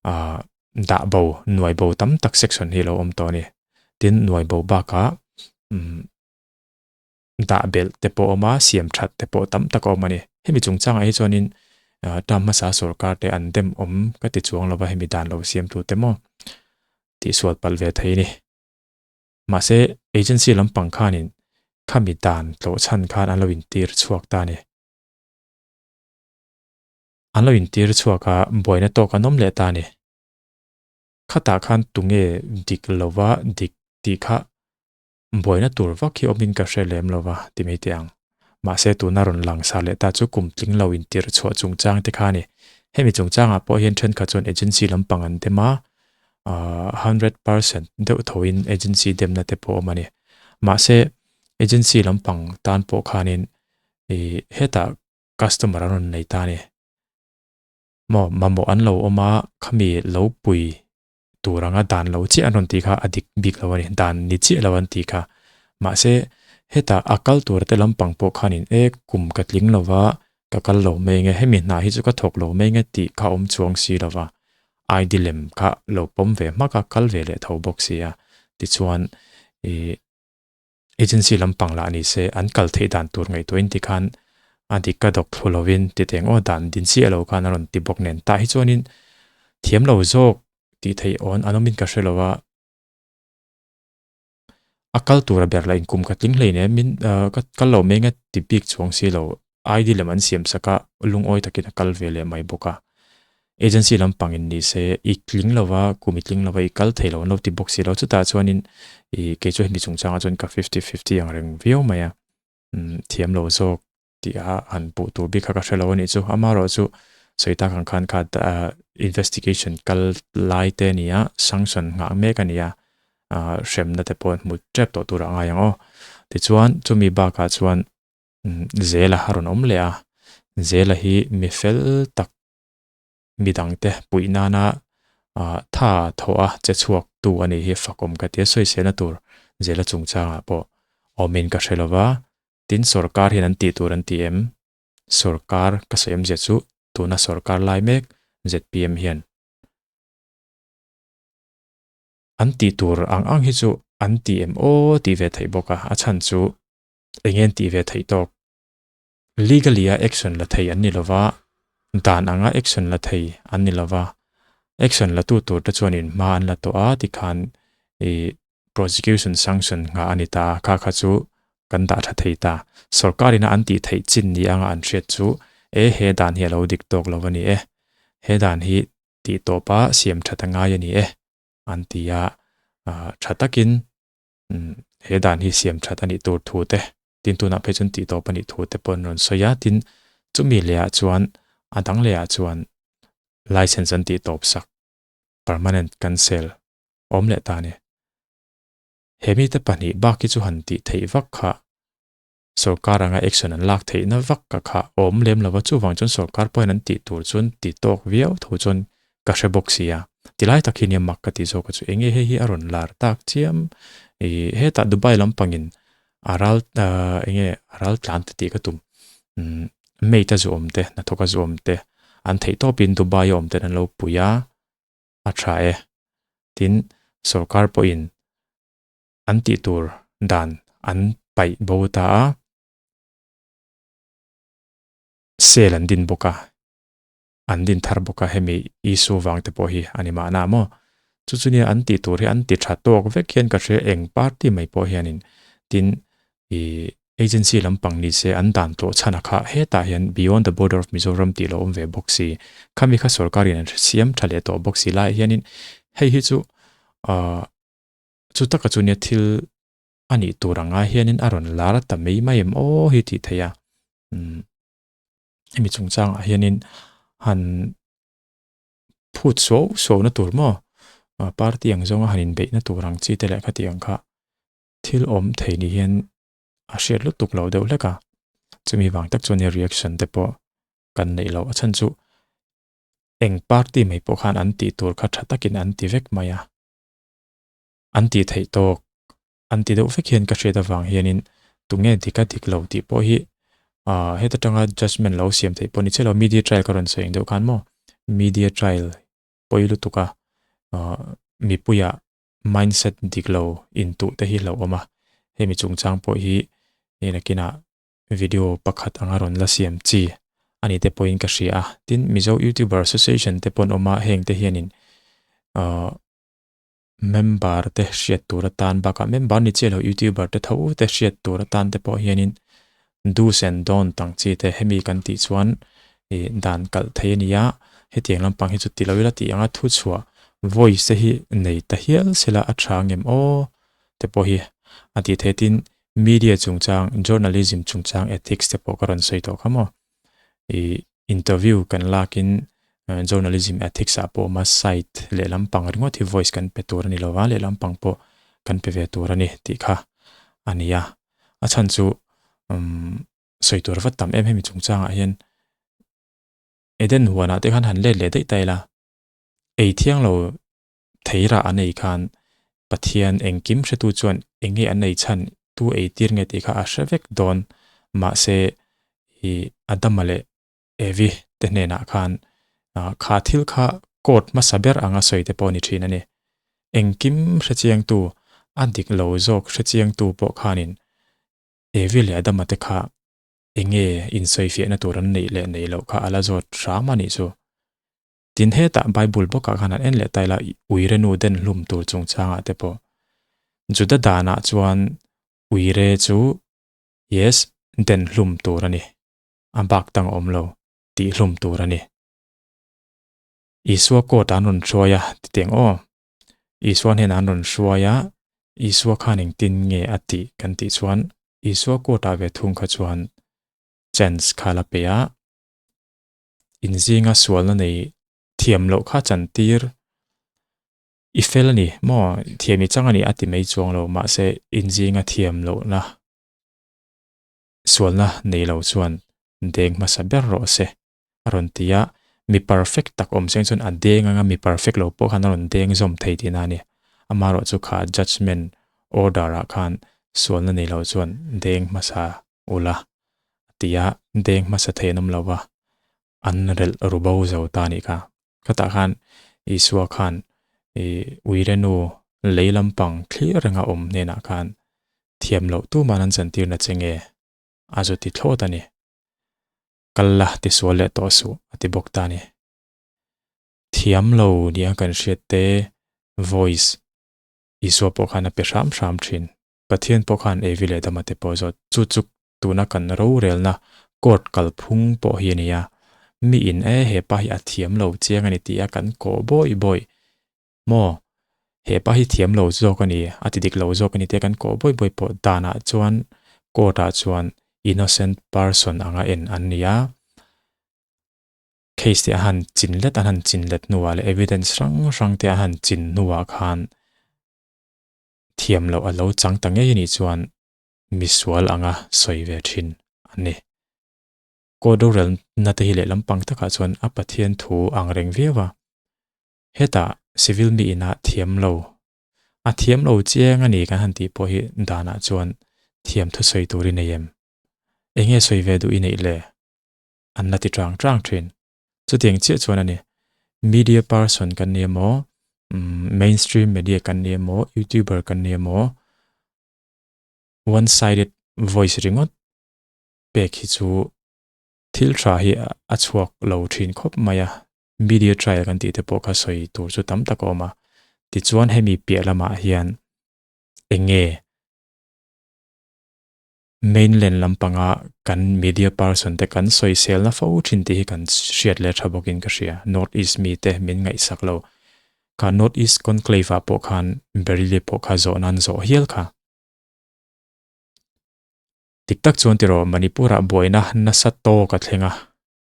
ah dah bo, nuai bo tam tak section hi a lo awm tawh a ni. Tin, nuai bo bakah umm dah belh te pawh a awm a, siam that te pawh tam tak a awm a ni. Hemi chungchangah hi chuanin ah term hmasa sorkar te an dem awm ka ti chuang lo va, hemi dan lo siamtu te maw tihsual palh ve thei a ni. Mahse, agency lampang khanin khami dan tlawh chhan khan an lo intir chhuak ta a ni. An lo intir chhuak a, buaina tawk an awm leh ta a ni. Khatah khan tunge dik lova dik tih kha buaina tur vak hi awmin ka hre lem lova ti mai teh ang. Mahse, tuna rawn lang sa leh ta chu kum tling lo intir chhuah chungchang te kha a ni. Hemi chungchangah pawh hian thenkhat chuan agency lampang an dem a, 100% deuh thoin agency demna te pawh awm a ni. Mahse, agency lampang tan pawh khanin ih hetah customer an rawn nei ta a ni. Maw mamawh an lo awm a, khami lo pui tur anga dan lo chiah an rawn tih kha a dik bik lo a ni, dan ni chiah lo an tih kha. Mahse, hetah a kal tur te lampang pawh khanin e kum ka tling lo va, ka kal lo mai nge, hemi hna hi chu ka thawk lo mai nge tih kha awm chuang si lo va. ID lem kha lo pawm ve hmak a, kal ve leh tho bawk si a. Tichuan, ih agency lampang lah ni se an kal theih dan tur ngaihtuahin tikhan a dik ka dawk thlu lovin ti teng aw dan din chiah lo khan a rawn ti bawk nen. Tah hi chuanin thiam lo zawk tih theih awn an awmin ka hre lo a, a kal tura ber lah in kum ka tling hlein em min ka kal lo mai anga ti bik chuang si lo ID lam an siam sak a lungawi takin a kal ve leh mai bawk a. Agency lampang in ni se i tling lo va kum i tling lo va i kal thei lo an lo ti bawk si lo chutah chuanin ih kei chu hemi chungchangah chuan ka fifty fifty ang reng viau mai a umm thiam lo zawk tih a han puh tur bik kha ka hre lo a nih chu amaherawh chu sawi tak ang khan kha investigation kal lai te a ni a sanction nghah mek a ni a ah hremna te pawh an hmu tep tawh tur a ngai ang aw tichuan chumi bakah chuan Zela a rawn awm leh a, Zela hi mi fel tak midangte puih nana tha thawh a che chhuak tu a nih hi fakawm ka ti a, sawiselna tur Zela chungchangah pawh awmin ka hre lova, tin sorkar hian an tih tur an ti em? Sorkar ka sawi awmzia chu tuna sorkar lai mek zpm hian an tih tur ang ang hi chu an ti em aw tih ve theih bawk a, a chhan chu eng nge an tih ve theih tawk? Legally a action la thei an ni lova, dan anga action la thei an ni lova, action la tu tur te chuanin hma an la tawh a tikhan ih prosecution sanction nghah a ni ta a, kha kha chu kan dah tha thei ta. Sorkar ina an tih theih chin ni anga an hriat chu e he dan hi a lo dik tawk lo a ni e, he dan hi tih tawpa siam that a ngai a ni e an ti a, tha takin he dan hi siam that a nih tur thu te tin tunah phei chuan tih tawp a nih thu te pawh an rawn sawi a tin chumi leh ah chuan a dang leh ah chuan license an tih tawp sak permanent cancel awm leh ta a ni he mite pahnih bak hi chu han tih theih vak kha Sorkar anga action an lak theihna vak ka kha awm lem lova chuvang chuan sorkar pawhin an tih tur chuan ti tawk viau tho chuan ka hre bawk si a. Tilai tak hi nia mak ka tih zawk a chu enge hei hi a rawn lar tak chiam ih hetah Dubai lampangin a ral enge a ral tlan te tih ka tum umm mate a zu awm te hnathawk a zu awm te an theih tawpin Dubai a awm ten an lo pui a a tha e tin sorkar pawhin an tih tur dan an paih bo ta a, sel an din bawk a, an din thar bawk a hemi issue vang te pawh hi a ni mahna maw. Chu chu nia an tih tur hi an ti tha tawk vek hian ka hria eng party mai pawh hianin tin ih agency lampang ni se an dan tawh chhan a kha hetah hian beyond the border of Mizoram tih lo awm ve bawk si khami kha sorkarin an hre siam tha leh tawh bawk si laiah hianin hei hi chu ah Chu taka chu nia thil a nih tur anga hianin a rawn lar ta mai mai em aw hi tih theih a. Umm hemi chungchangah hianin han. phut suau suau na tur maw party ang zawnga han inbeihna tur ang chi te leh khati ang kha thil awm thei ni hian a hriat lutuk lo deuh hlek a, chumi vang tak chuan reaction te pawh kan neih loh a chhan chu eng party mai pawh khan an tih tur kha tha takin an ti vek mai a, an tih theih tawk an ti deuh vek hian ka hriat avang hianin tunge dik a dik lo tih pawh hi ah heta tanga judgement lo siam theih pawh ni chiah lo media trial ka rawn sawi ang deuh khan maw media trial pawi lutuk a ah mipuia mindset dik lo intuh te hi hlauh awm a hemi chungchang pawh hi hei nakinah video pakhat anga rawn la siam chi a ni te pawhin ka hria a tin Mizo Youtuber Association te pawh an awm a heng te hianin ah member te hriat tur atan bakah member ni chiah lo youtuber te tho te hriat tur atan te pawh hianin do's and don't ang chi te hemi kan tih chuan ih dan kalh thei a ni a hetiang lampang hi chu ti lo ila tih anga thu chhuah voice te hi nei ta hial sela a tha ngem aw te pawh hi a tih theih tin media chungchang journalism chungchang ethics te pawh ka rawn sawi tawh kha maw ih interview kan lakin journalism ethics ah pawh awm a site lehlam pang ringawt hi voice kan pe tur a ni lova lehlam pang pawh kan pe ve tur a ni tih kha a ni a a chhan chu umm sawi tur vat tam em hemi chungchangah hian Eden huanah te khan han let leh daih ta ila ei thiang lo thei rah an ei khan Pathian engkim hretu chuan eng nge an ei chhan tu ei tir nge tih kha a hre vek dawn mahse ih Adama leh Evi te hnenah khan kha thil kha court hmasa ber anga sawi te pawh a ni thin a ni. Engkim hrechiangtu a dik lo zawk hrechiangtu pawh khanin Evi leh Adama te kha eng nge insawifiahna tur an neih leh neih loh kha a la zawt hram a nih chu. Tin hetah Bible bawkah khan an en leh ta ila uire nu den hlum tur chungchangah te pawh Juda danah chuan uire chu yes den hlum tur a ni, a bak dang a awm lo tih hlum tur a ni. Isua court an rawn hruai a ti teng aw. Isua hnenah an rawn hruai a, Isua khan engtin nge a tih kan tih chuan Isua court ah ve thung kha chuan chance kha la pe a, Inzinga sualna nei thiam loh kha chantir i fel a ni maw? Thiam i chang a ni a ti mai chuang lo mahse inzinga thiam lohna sualna nei lo chuan deng hmasa ber rawh se a rawn ti a, mi perfect tak awm seng chuan a deng anga mi perfect lo pawh khan a rawn deng zawm thei tihna a ni. Amaherawhchu kha judgement order ah khan sualna nei lo chuan deng hmasa ula a ti a, deng hmasa thei an awm lo va, an relh ru bo zo ta a nih kha. Khatah khan Isua khan ih uire nu lei lampang thlir renga awm hnenah khan thiam loh tuman an chantirna che nge a zu ti thlawt a ni. Kal la tisual leh tawh suh a ti bawk ta a ni. Thiam lo nia kan hriat te voice Isua pawh khan a pe hram hram thin. Pathian pawh khan Evi leh Adama te pawh zawt chu chu tuna kan rorelna court kalphung pawh hi a ni a, mi in e hepa hi a thiam lo chiang a ni tih a kan kawh bawi bawi maw hepa hi thiam lo zawk a ni a ti dik lo zawk a ni tih a kan kawh bawi bawi pawh danah chuan court ah chuan innocent person anga en an ni a. Case te a han chin let an han chin let hnuah leh evidence hrang hrang te an han chin hnuah khan thiam loh a lo chang ta ngei anih chuan misual anga sawi ve thin a ni. Court rorelna te hi lehlam pang takah chuan a Pathian thu ang reng viau a, hetah civil mi inah thiam lo, a thiam lo chiang a ni kan han tih pawh hi danah chuan thiam thusawi tur i nei em? Enge sawi ve duh i neih le? An la ti chang chang thin. Chutiang chiah chuan a ni. Media person kan ni emaw, mainstream media kan ni emaw, youtuber kan ni emaw, one sided voice ringawt pek hi chu thil tha hi a chhuak lo thin khawp mai a. Media trial kan tih te pawh kha sawi tur chu tam tak a awm a. Tichuan hemi piah lamah hian eng nge Mainland lampanga kan media person te kan sawiselna fo thin tih hi kan hriat leh tha bawkin ka hria. North East mite min ngaihsak lo. Kha North East Conclave ah pawh khan Baryli pawh kha zawh nan zawh hial kha. Dik tak chuan tiraw Manipur ah buaina nasa tawk a thleng a,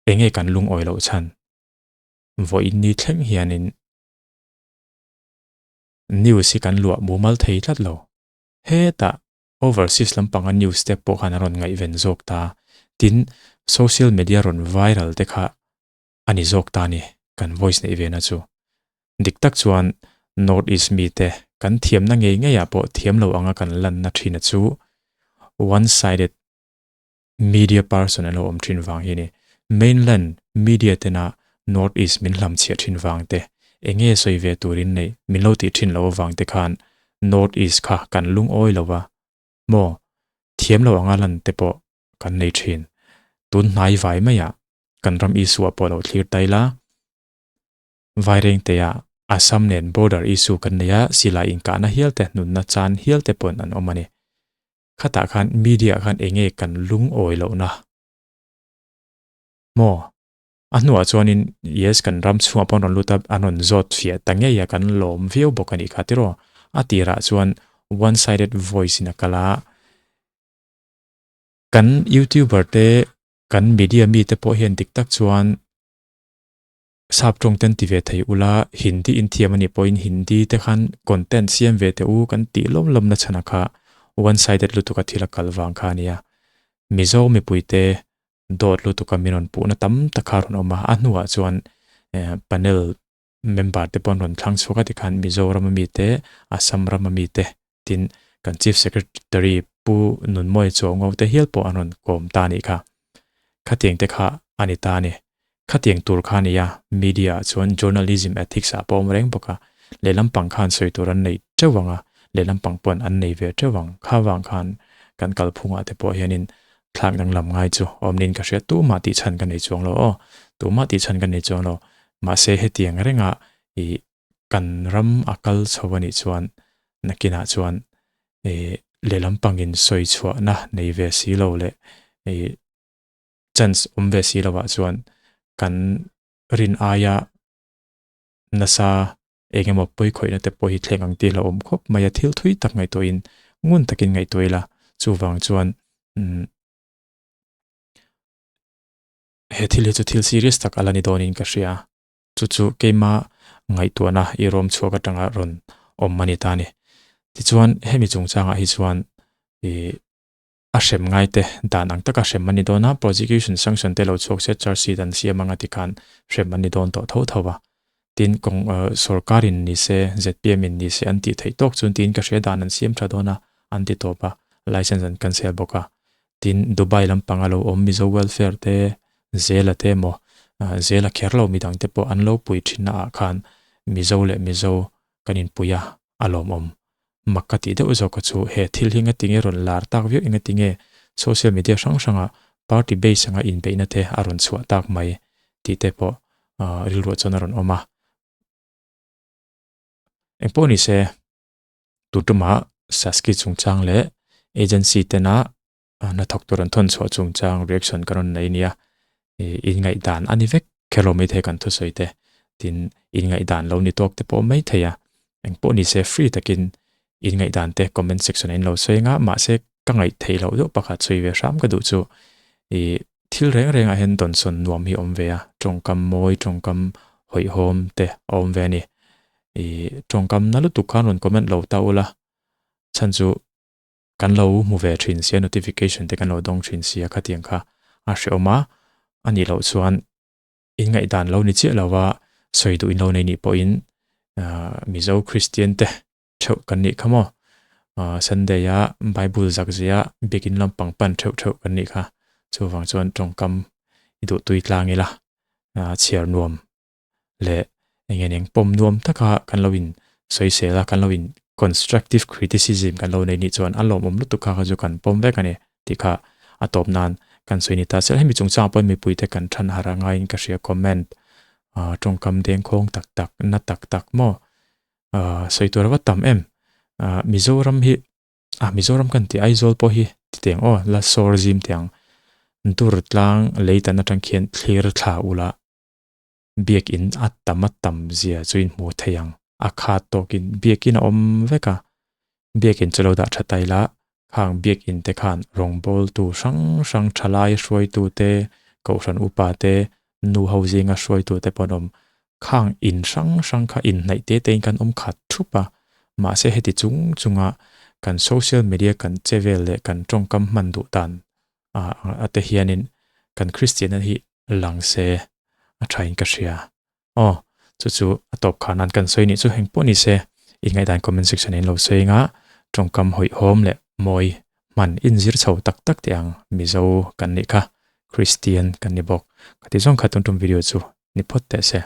enge kan lungawi loh chhan? Vawiin ni thleng hianin news hi kan luah mumal thei tlat lo. Hetah overseas lampanga news te pawh khan a rawn ngaihven zawk ta. Tin, social media rawn viral te kha a ni zawk ta ni kan voice neih ve na chu. Dik tak chuan North East mite kan thiamna ngei ngeiah pawh thiam lo anga kan lanna thina chu one sided media person an lo awm thin vang hi a ni. Mainland media tena North East min hlamchhiah thin vang te, enge sawi ve turin neih min lo tih thin loh avang te khan North East kha kan lungawi lo va maw? Thiam lo anga lan te pawh kan nei thin. Tun hnai vai maiah kan ram issue ah pawh lo thlir ta ila, Vairengtea Assam nen border issue kan nei a, silai inkahna hial te, nunna chan hial te pawn an awm a ni. Khatah khan media khan enge kan lungawi lohna maw? A hnuah chuanin yes kan ram chhungah pawh an rawn lut a, an rawn zawt fiah ta ngei a, kan lawm viau bawk a nih kha tiraw? A tirah chuan one sided voice in a kal a, kan youtuber te kan media mite pawh hian dik tak chuan Sap tawng ten ti ve thei ula, Hindi in thiam a nih pawhin Hindi te khan content siam ve teh u kan tih lawm lawm na chhan a kha one sided lutuk a thil a kal vang kha a nia. Mizo mipui te dawt lutuk a min rawn puhna tam tak kha a rawn awm a, a hnuah chuan panel member te pawh an rawn thlang chhuak a tikhan Mizoram a mite, Assam ram a mite tin kan Chief Secretary Pu Nunmawia Chuango te hial pawh an rawn kawm ta a nih kha. Khatiang te kha a ni ta a ni. Khatiang tur kha a ni a, media ah chuan journalism ethics ah pawh a awm reng bawk a, lehlam pang khan sawi tur an nei teuh ang a, lehlam pang pawn an nei ve teuh ang. Kha vang khan kan kalphungah te pawh hianin thlak danglam ngai chu awm niin ka hria. Tumah tih chhan ka nei chuang lo aw, tumah tih chhan ka nei chuang lo. Mahse hetiang rengah ih kan ram a kal chho a nih chuan nakinah chuan ih lehlam pangin sawi chhuahna nei ve si lo leh ih chance awm ve si lovah chuan kan rin aia nasa eng emaw pawi khawihna te pawh hi thleng ang tih hlauhawm khawp mai a, thil thui tak ngaihtuahin ngun takin ngaihtuah ila chuvang chuan umm he thil hi chu thil serious tak a la ni dawnin ka hria. Chu chu keima ngaihtuahna i rawm chhuak atanga rawn awm a ni ta a ni. Tichuan hemi chungchangah hi chuan ih a hrem ngai te dan ang taka hrem a ni dawn a, prosecution sanction te lo chhuak se charge sheet an siam anga tikhan hrem a ni dawn tawh tho tho a. Tin kawng sorkarin ni se zpm in ni se an tih theih tawk chuan tiin ka hria dan an siam tha dawn a an ti tawp a, license an cancel bawk a. Tin Dubai lampanga lo awm Mizo welfare te Zela te emaw, Zela kher lo midang te pawh an lo pui thinna ah khan Mizo leh Mizo kan inpui a, a lawmawm. Mak ka tih deuh zawk a chu he thil hi ngatinge rawn lar tak viau engatinge social media hrang hranga party base anga inbeihna te a rawn chhuah tak mai tih te pawh rilruah chuan a rawn awm a. Engpawh ni se, tutuma Saski chungchang leh agency tena hnathawk tur an thawn chhuah chungchang reaction ka rawn nei nia ih inngaihdan a ni vek kher lo maithei kan thusawi te tin inngaihdan lo ni tawk te pawh mai thei a engpawh ni se free takin inngaihdan te comment section ah in lo sawi anga mahse ka ngaih theih loh deuh pakhat sawi ve hram ka duh chu ih thil reng reng ah hian dawnsawn nuam hi a awm ve a tawngkam mawi tawngkam hawihhawm te a awm ve a ni ih tawngkam na lutuk khan rawn comment lo ta ula chhan chu. Kan lo hmu ve thin sia notification te kan lo dawng thin sia khatiang kha a hrehawm a, a nih loh chuan inngaihdan lo ni chiah lova sawi duh in lo nei nih pawhin Mizo Kristian te theuh kan nih kha maw Sunday a Bible zak zia biakin lampang pan theuh theuh kan nih kha chuvang chuan tawngkam i duh tui tlang ila chhiar nuam leh eng eng eng pawm nuam taka kan lo in sawisel a, kan lo in constructive criticism kan lo nei nih chuan a lawmawm lutuk kha kha chu kan pawm vek a ni tih kha a tawp nan kan sawi ni ta sel. Hemi chungchangah pawhin mipuite kan than har a ngaiin ka hria comment ah tawngkam dengkhawng tak tak na tak tak maw ah sawi tur a va tam em ah Mizoram hi ah Mizoram kan tih Aizawl pawh hi ti teng aw la sawr zim teh ang dur tlang lei tan atang khian thlir thla ula. Biakin a tam a tam zia chu in hmu thei ang. A khat tawkin biakin a awm vek a, biakin chu lo dah tha ta ila, khang biakin te khan rawngbawltu hrang hrang thalai hruaitu te, kohhran upa te, nu ho zinga hruaitu te pawh an awm. Khang in hrang hrang kha inhnaih te tein kan awm khat thup a, mahse heti chung chunga kan social media kan che vel leh kan tawngkam hman duh dan a te hianin kan Kristianna hi lang se a thain ka hria. Aw, chu chu a tawp khar nan kan sawi nih chu heng pawh ni se, i ngaihdan comment section ah in lo sawi anga tawngkam hawihhawm leh mawi hman inzir chho tak tak teh ang Mizo kan nih kha, Kristian kan ni bawk. Ka ti zawng kha tun tum video chu ni phawt teh se.